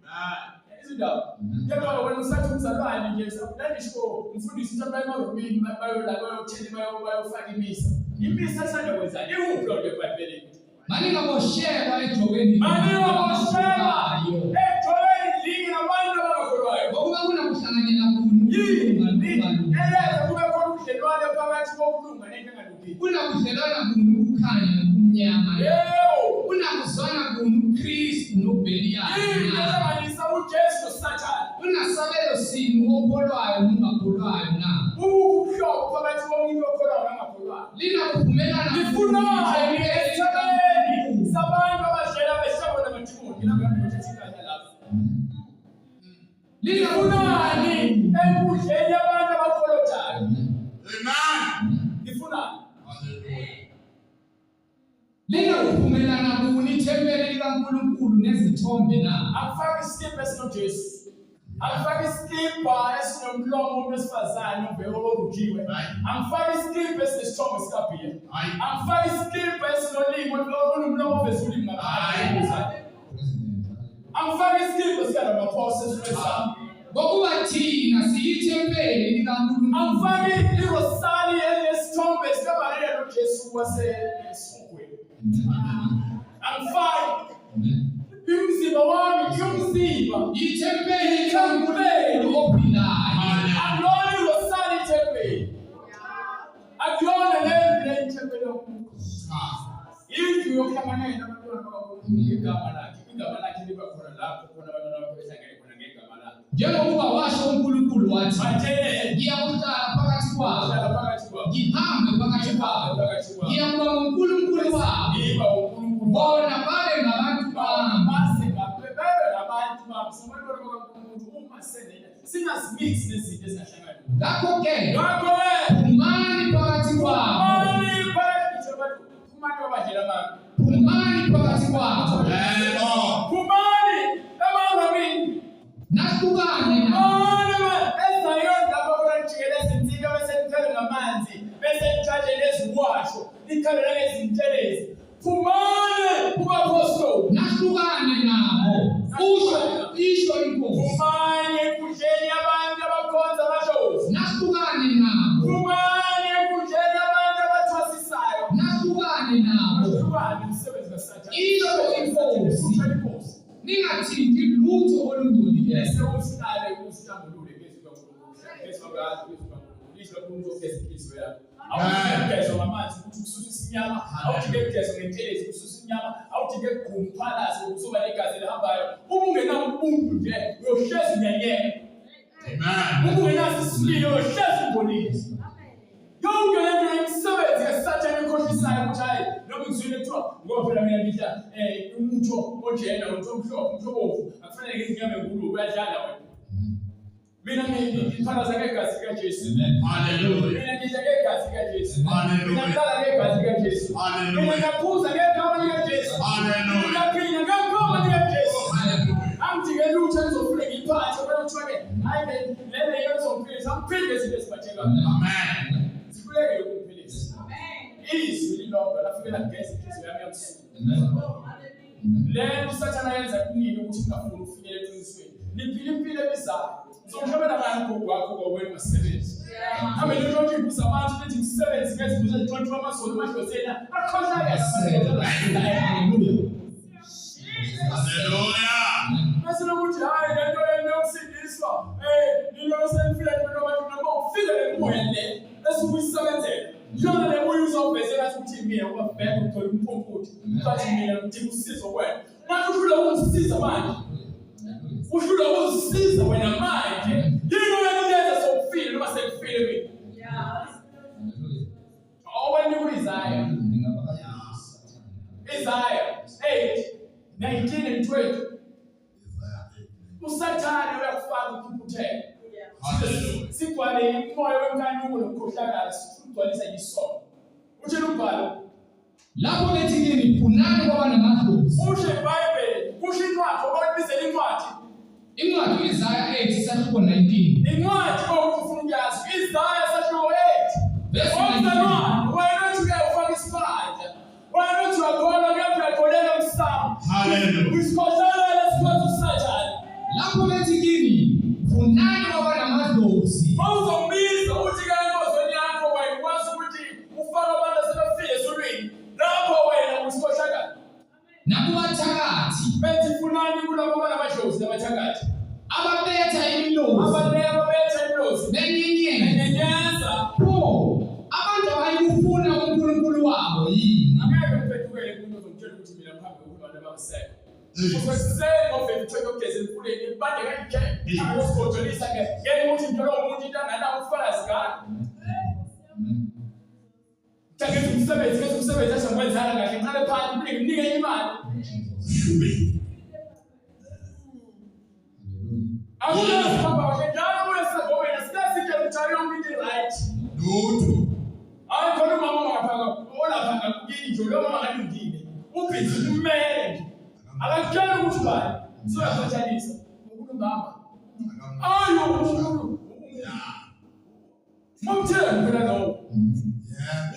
Amen. Izindaba. Kepha wena usathi umzalwane nje nandisho umfundisi uthi baye emarumini bayola bayothela bayofaka imisa. Imisa sanda kwenzani? Ikuphi loo nto eBhayibhelini? Maningaboshelwa ejokeni. Maningaboshelwa ejokeni linye nabantu abangakholwayo. Ngokuba kunakuhlanganyela kuni Yini ukulunga nokungalungi. eyenza kube khona ubudlelwane phakathi kokulunga nento engalungile? Kunakudlelwana kuni ukukhanya nobumnyama. Yebo. Kunakuzwana kuni uKristu noBheliyali. Yini ehlanganisa uJesu noSathane? Kunasabelo sini okholwayo nongakholwayo na? Ubuhlobo phakathi komuntu okholwayo nongakholwayo. Linakuvumelana Lifunani esithabeni sabantu abadlela behlabo namadimoni. Mina ngiyakuthatha inkanya lapho. Lifunani enkundleni yabantu abakolotayo. Amen. Lifunani. Hallelujah. Linakuvumelana kuni ithempeli likaNkulunkulu nezithombe na? Akufaki isikibha esinoJesu. Angifaki isikibha esinomlomo womuntu wesifazane ovele orujiwe. Angifaki isikibha esinesithombe sikabhiya. Angifaki isikibha esinolimi olunomlomo oveza ulimi ngaphandle. Angifaki isikibha sikaRamaphosa esifesami. Ngokuba thina siyithempeli likaNkulunkulu. Angifaki irosali elinesithombe sikaMariya noJesu wasesihogweni. Angifaki. Umzimba wami umzimba. Ithempeli likaNkulunkulu ophilayo. Akulona irosali ithempeli. Akuyona lendlu le ithempeli yokukhulu. Indlu yokuhlanganela abantwana bakaNkulunkulu ngegama lakhe. Igama lakhe liba khona lapho khona abantwana bakhe behlangene khona ngegama lakhe. Njengokuba washo uNkulunkulu wathi, Manje ngiyakuhlala phakathi kwabo, hlala phakathi kwabo. ngihambe phakathi kwabo, Phakathi kwabo. ngiyakuba nguNkulunkulu wabo, Yiba uNkulunkulu bona babe ngabantu bami. base ngabe babe ngabantu bami. Sabantwana bakaNkulunkulu uma senena singazimix nezinto ezingahlangani. Ngakho-ke Ngakho-ke phumani phakathi kwabo, phumani phakathi kwabantu, phumani kwabadlela amanga. phumani phakathi kwabo, Yebo. Phumani emangamini. nahlukane nabo. Ezayoni lapho khona nijikeleza insika bese nikhale ngamanzi bese nithathe neziwasho nikhale nangezintelezi. Phumani kubapostoli. Nahlukane nabo, usho isho inkosi. Phumani enkundleni yabantu abakhonza amadlozi. Nahlukane nabo, Phumani enkundleni yabantu abathwasisayo. nahlukane nabo, Ahlukane umsebenzi kaSathane. Isho inkosi. Usho inkosi. Ningathinti lutho olungcolileyo. Bese usihlale usihlambulule ngezwi kaNkulunkulu. Ngezwi kaNkulunkulu, ngezwi kaNkulunkulu. Izwi kaNkulunkulu ugeza inhliziyo yakho. Awudinge ukugezwa ngamanzi ukuthi ukususe isinyama, awudinge ukugezwa ngentelezi ukususa inyama, awudinge ukugquma uphalaze ukusuka negazi elihambayo. Uma ungenabo ubuntu nje, uyohlezi unyanyeka. Amen. Uma ungenaso isimilo, uyohlezi ungcolile. Yonke le nto imisebenzi kaSathane ekhohlisayo ukuthi hayi noma ngizwile kuthiwa ngoba phela mina ngidla umutho onjena, umutho omhlophe, umutho obomvu, akufanele ngidle inyama engulube, uyadlala wena. Mina ngiphalaza ngegazi likaJesu. Hallelujah. Mina ngidla ngegazi likaJesu. Hallelujah. Mina ngilala ngegazi likaJesu. Hallelujah. Mina ngiyaphuza ngegama likaJesu. Hallelujah. Mina ngiyaphila ngegama likaJesu. Hallelujah. Angidinge lutho engizofuna ngiyiphathe kodwa kuthiwa-ke hhayi lena yiyo ezongiphilisa. Angiphili ngezinto eziphathekayo. Amen. Sikhuleke yokuphilisa. Izwi lilodwa lafike lageza inhliziyo yami yamsuka. Le nto uSathane ayenza kunini ukuthi ningafuni ukufinyelela eqinisweni. Niphila impilo ebizayo. Uzokuhlobela ngani ugogo wakho kwawena ungasebenzi? Hambe nitshontshe iy'mbuzi zabantu nithi ngisebenzi ngezimbuzi ezitshontshwa amazolo amadlozini akhohlakele. Hallelujah. Hallelujah. Bese lokuthi hayi le nto yenu yokusindiswa nina senifika nina abantu noma ufike le moya le esukuyisebenzela. Yona le moya uzovezela ukuthi mina ngoba bheka uthola umphumputhi. Ucathi mina ngidinga usizo kuwena. Manje uhlula ukungisiza manje. Uhlula ukuzisiza wena manje. Yini oyakuyenza sokufile noma sekufile mina? Awani ku-Isaya. Isaya 8 19 and 20. uSathane uyakufaka ukhuphutheke. Hallelujah. Sigcwale umoya wenkanuko nokukhohlakala, sigcwalisa isono. Uthini umbhalo? Lapho bethi kini phunani kwabanamadlozi. Usho iBhayibheli, kusho incwadi, ngoba ibizela incwadi. Incwadi uIsaya 8 isahluko 19. Incwadi ukuthi ufuna ukuyazi. Isaya sahluko 8. Verse 19. Omzalwane, wena uthi uyafaka isiphandla. Wena uthi uyakholwa kepha uyakholelwa umsamo. Hallelujah. Usikhohlakele sikhonza uSathane. Lapho bethi kini phunani kwabanamadlozi. Mawuzombiza uthi ke enkonzweni yakho wena ukwazi ukuthi ufake abantu asebefile ezulwini. Lapho wena usikhohlakala. Nakubathakathi Bethi funani kulabo abanamadlozi nabathakathi. ababetha imilozi Abanye ababetha imilozi benyenyeza. benyenyeza. Pho abantu abayikufuna uNkulunkulu wabo yini? Angeke ngiphendukele kumuntu ozongitshela ukuthi mina ngihambe kubantu abangasekho. Usekuseni ovele uthwele ukugeza emfuleni ibande kanje. Akusigojolisa ke. Ngeke ukuthi ngithola umuntu into anganawo ubufakazi ngayo. Ngenza umsebenzi, ngenza umsebenzi athi ngiwenzanga kahle, ngiqale phansi, ngifike nginike imali. Akunazi hamba kahle njalo uyesagomela sikasitshela ukuthi hayi yonke into i-right. Lutho. Hayi khona umama ongapha olapha ngakini nje lo mama ngalungile. Ubhizi kumele nje. Akakutshela ukuthi ubani. Siyaqhathanisa. Ngokuthi umama. uNkulunkulu. Mamthembu phela lowo.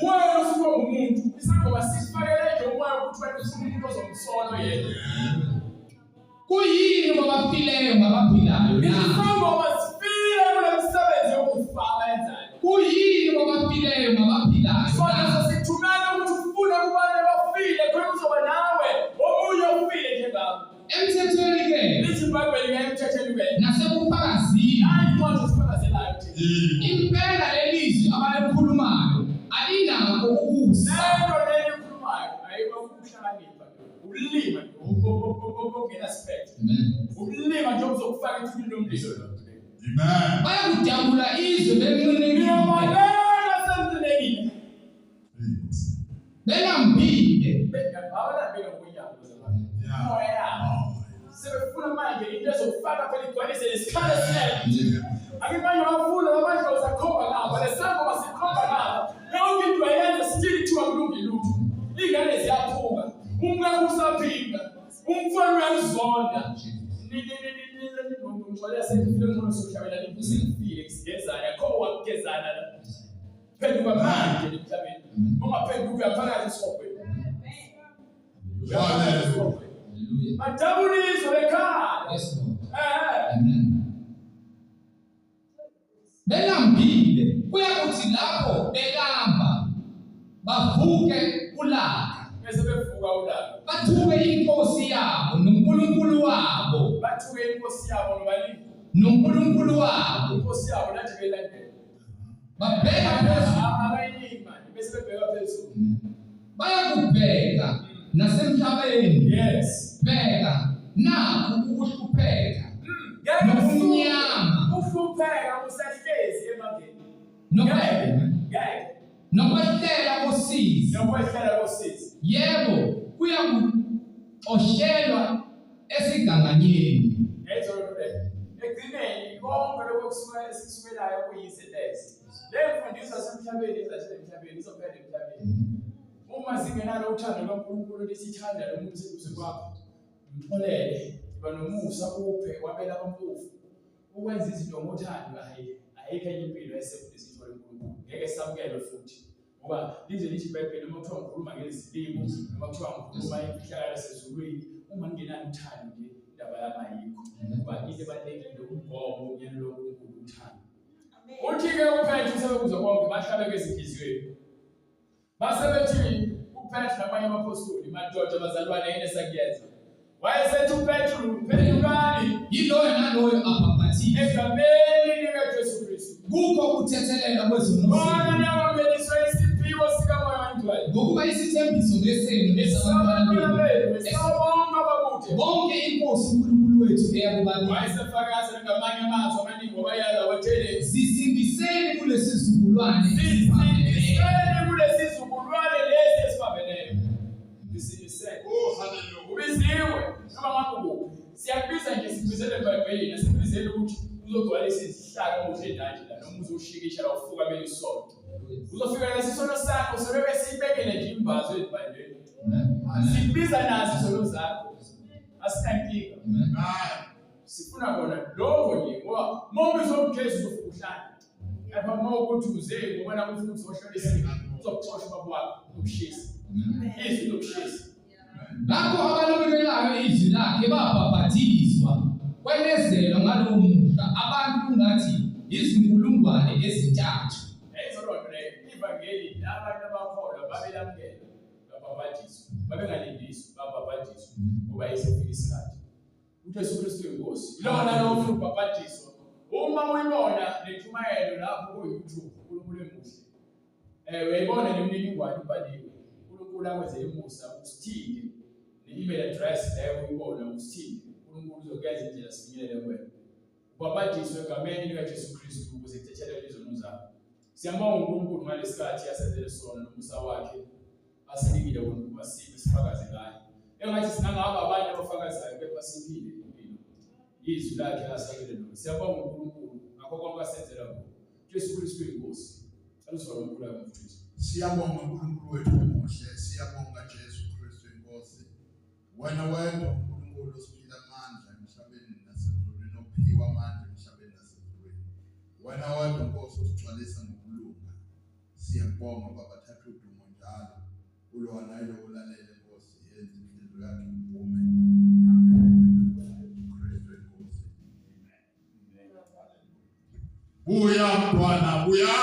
Wena usuke umuntu isangoma sifakele nje umoya ukuthi wena ufuna umuntu ozomsola yena. Kuyini kwabafileyo ngabaphilayo na? Isangoma sifile kule msebenzi yokufa abayenzayo. Kuyini kwabafileyo ngabaphilayo Sona na? sesithumela ukuthi ufune kubantu abafile khona uzoba nawe omunye ofile njengabo. Emthethweni ke Lithi iBhayibheli ke emthethweni ke. nasebufakazini Hayi incwadi esifakazelayo thina. impela lelizwi abalikhulumayo alinakho ukusa. Lento leyo ikhulumayo ayikho ukuhlakanipha. Ulima nje okungenasiphetho. Amen. Ulima nje obuzokufaka ethubeni lomlilo lo. Amen. Bayakudabula izwe benqinekile, Ngiyobaleka senzinekile. belambile. Abalambile ngokwenyama bazalwane. Yeah. Moya yabo. Sebefuna manje into ezofaka phela igcwalise lesikhala esinene. Ake manje bafuna lamadlozi akhomba ngapha, lesangoma sikhomba ngapha. Yonke into ayenza still kuthiwa kulungile lutho. Iy'ngane ziyaphuka, umkakho usaphinga, umfana uyakuzonda. Ngixolela sengifile ngcono sokuhlabela sengifile sigezana, kho wakugezana la. Phenduka manje emhlabeni. Ungaphenduki uyaphakathi esihogweni. Uyaphakathi esihogweni. Hallelujah. Badabula izwe bekhala. Yes, Lord. Eh. Amen. Belambile kuyakuthi lapho belamba bavuke ulaka Bese bevuka ulaka. bathuke inkosi yabo noNkulunkulu wabo Bathuke inkosi yabo nobani? noNkulunkulu wabo Inkosi yabo nathi belandela. babheka phezulu Abayiningi manje bese bebheka phezulu. bayakubheka nasemhlabeni Yes. bheka nakhu ukuhlupheka Ngeke Nobumnyama. Uhlupheka usahlezi emangeni. Ngeke. Ngeke. Nokwehlela kosizi Nokwehlela kosizi. yebo kuyakuxoshelwa esiganganyeni Yayizwa loo nto leyo. Ekugcineni konke lokho okusuka esikusukelayo kuyize lezi. Le mfundiso yasemhlabeni izashela emhlabeni izophela emhlabeni. Uma singenalo uthando lwaNkulunkulu lisithanda lo muntu seduze kwakho, mxolele, iba nomusa uphe wabela abampofu. Ukwenza izinto ngothando hayi ayikho enye impilo esifuna uNkulunkulu. Ngeke samukelwe futhi. Ngoba lize lithi iBhayibheli noma kuthiwa ngikhuluma ngezilimi noma kuthiwa ngikhuluma imfihlakalo yasezulwini uma ngingenalo uthando nje indaba yami ayikho. Ngoba into ebalulekile umgomo umyalelo waNkulunkulu uthando. Uthi-ke uPetru sebekuza konke bahlabeke ezinhliziyweni. Base bethi uPetru nabanye abapostoli, madoda bazalwane yini esakuyenza? Wayesethi uPetru, phendukani yiloyo naloyo abhabhathiswe egameni likaJesu Kristu. kukho ukuthethelelwa kwezono Khona zenu niyakwambeliswa isiphiwo sikaMoya oNgcwele. ngokuba isithembiso ngesenu nesabantwana Esabantwana benu benu, esabonke abakude. bonke inkosi uNkulunkulu wethu eyakubanika Wayesefakaza ngamanye amazwi amaningi wabayala wathele zisindiseni kulesizukulwane esiphambeneyo. Sisindiseni kulesi zukulwane lesi esiphambeneyo. Sisindiseni. Oh, hallelujah. Ubiziwe noma ngabe ukuphi. Siyakubiza nje sikubizele eBhayibhelini, asikubizeli ukuthi uzogcwalisa izihlaka uhle nanje la noma uzoshikisha la ufukamele isonto. Uzofika nesisono sakho sobe sibekele nje imbazo ezibandeni. Amen. Sikubiza nazo izono zakho. Asinankinga. Amen. Amen. Sifuna kona lokho nje ngoba uma ubizwa uJesu uzofika uhlale. Lapha uma ukuthi uze ngoba nakho ufuna ukuzohlola isimo, uzokuxosha ubaba wakho, uzokushisa. Amen. Izwi lizokushisa. Ngakho abalumukelayo izwi lakhe babhabhathizwa kwenezelwa ngalowo muhla abantu kungathi izinkulungwane ezintathu. Yayizwa loo nto leyo. Ivangeli abantu abakholwa babelamukela, babhabhadiswa. Babengalindiswa, babhabhadiswa ngoba yayisefika isikhathi. uJesu Kristu inkosi. Lona lo ufuna ukubhabhadiswa. Uma uyibona nentshumayelo lapho ku-YouTube, uNkulunkulu emuhle. Uyayibona nemininingwane ibhaliwe. uNkulunkulu akwenzele umusa usithinte. Ne-email address leyo uyibona usithinte. uNkulunkulu uzokuyenza indlela sifinyelele kuwena. Ubhabhadiswe egameni likaJesu Kristu ukuze kuthethelelwe izono zakho. Siyambonga uNkulunkulu ngalesikhathi asenzele sona nomusa wakhe asinikile wona ukuba sibe sifakaze ngaye. Engathi singangaba abantu abafakazayo kepha siphile impilo. Izwi lakhe asakele lona. Siyabonga uNkulunkulu ngakho konke asenzela kona. Jesu Kristu inkosi. Cela usivale umkhuleko mfundisi. Siyabonga uNkulunkulu wethu omuhle, siyabonga Jesu Kristu inkosi. Wena wedwa uNkulunkulu osiphila amandla emhlabeni nasezulwini, ophiwa amandla emhlabeni nasezulwini. Wena wedwa Nkosi osigcwalisa ngokulunga. Siyakubonga Baba, thatha udumo njalo. Kulowa nayilo olalele Nkosi, yenza inhliziyo yakhe ivume. Amen. Kristu inkosi. Amen. Buya mntwana, buya.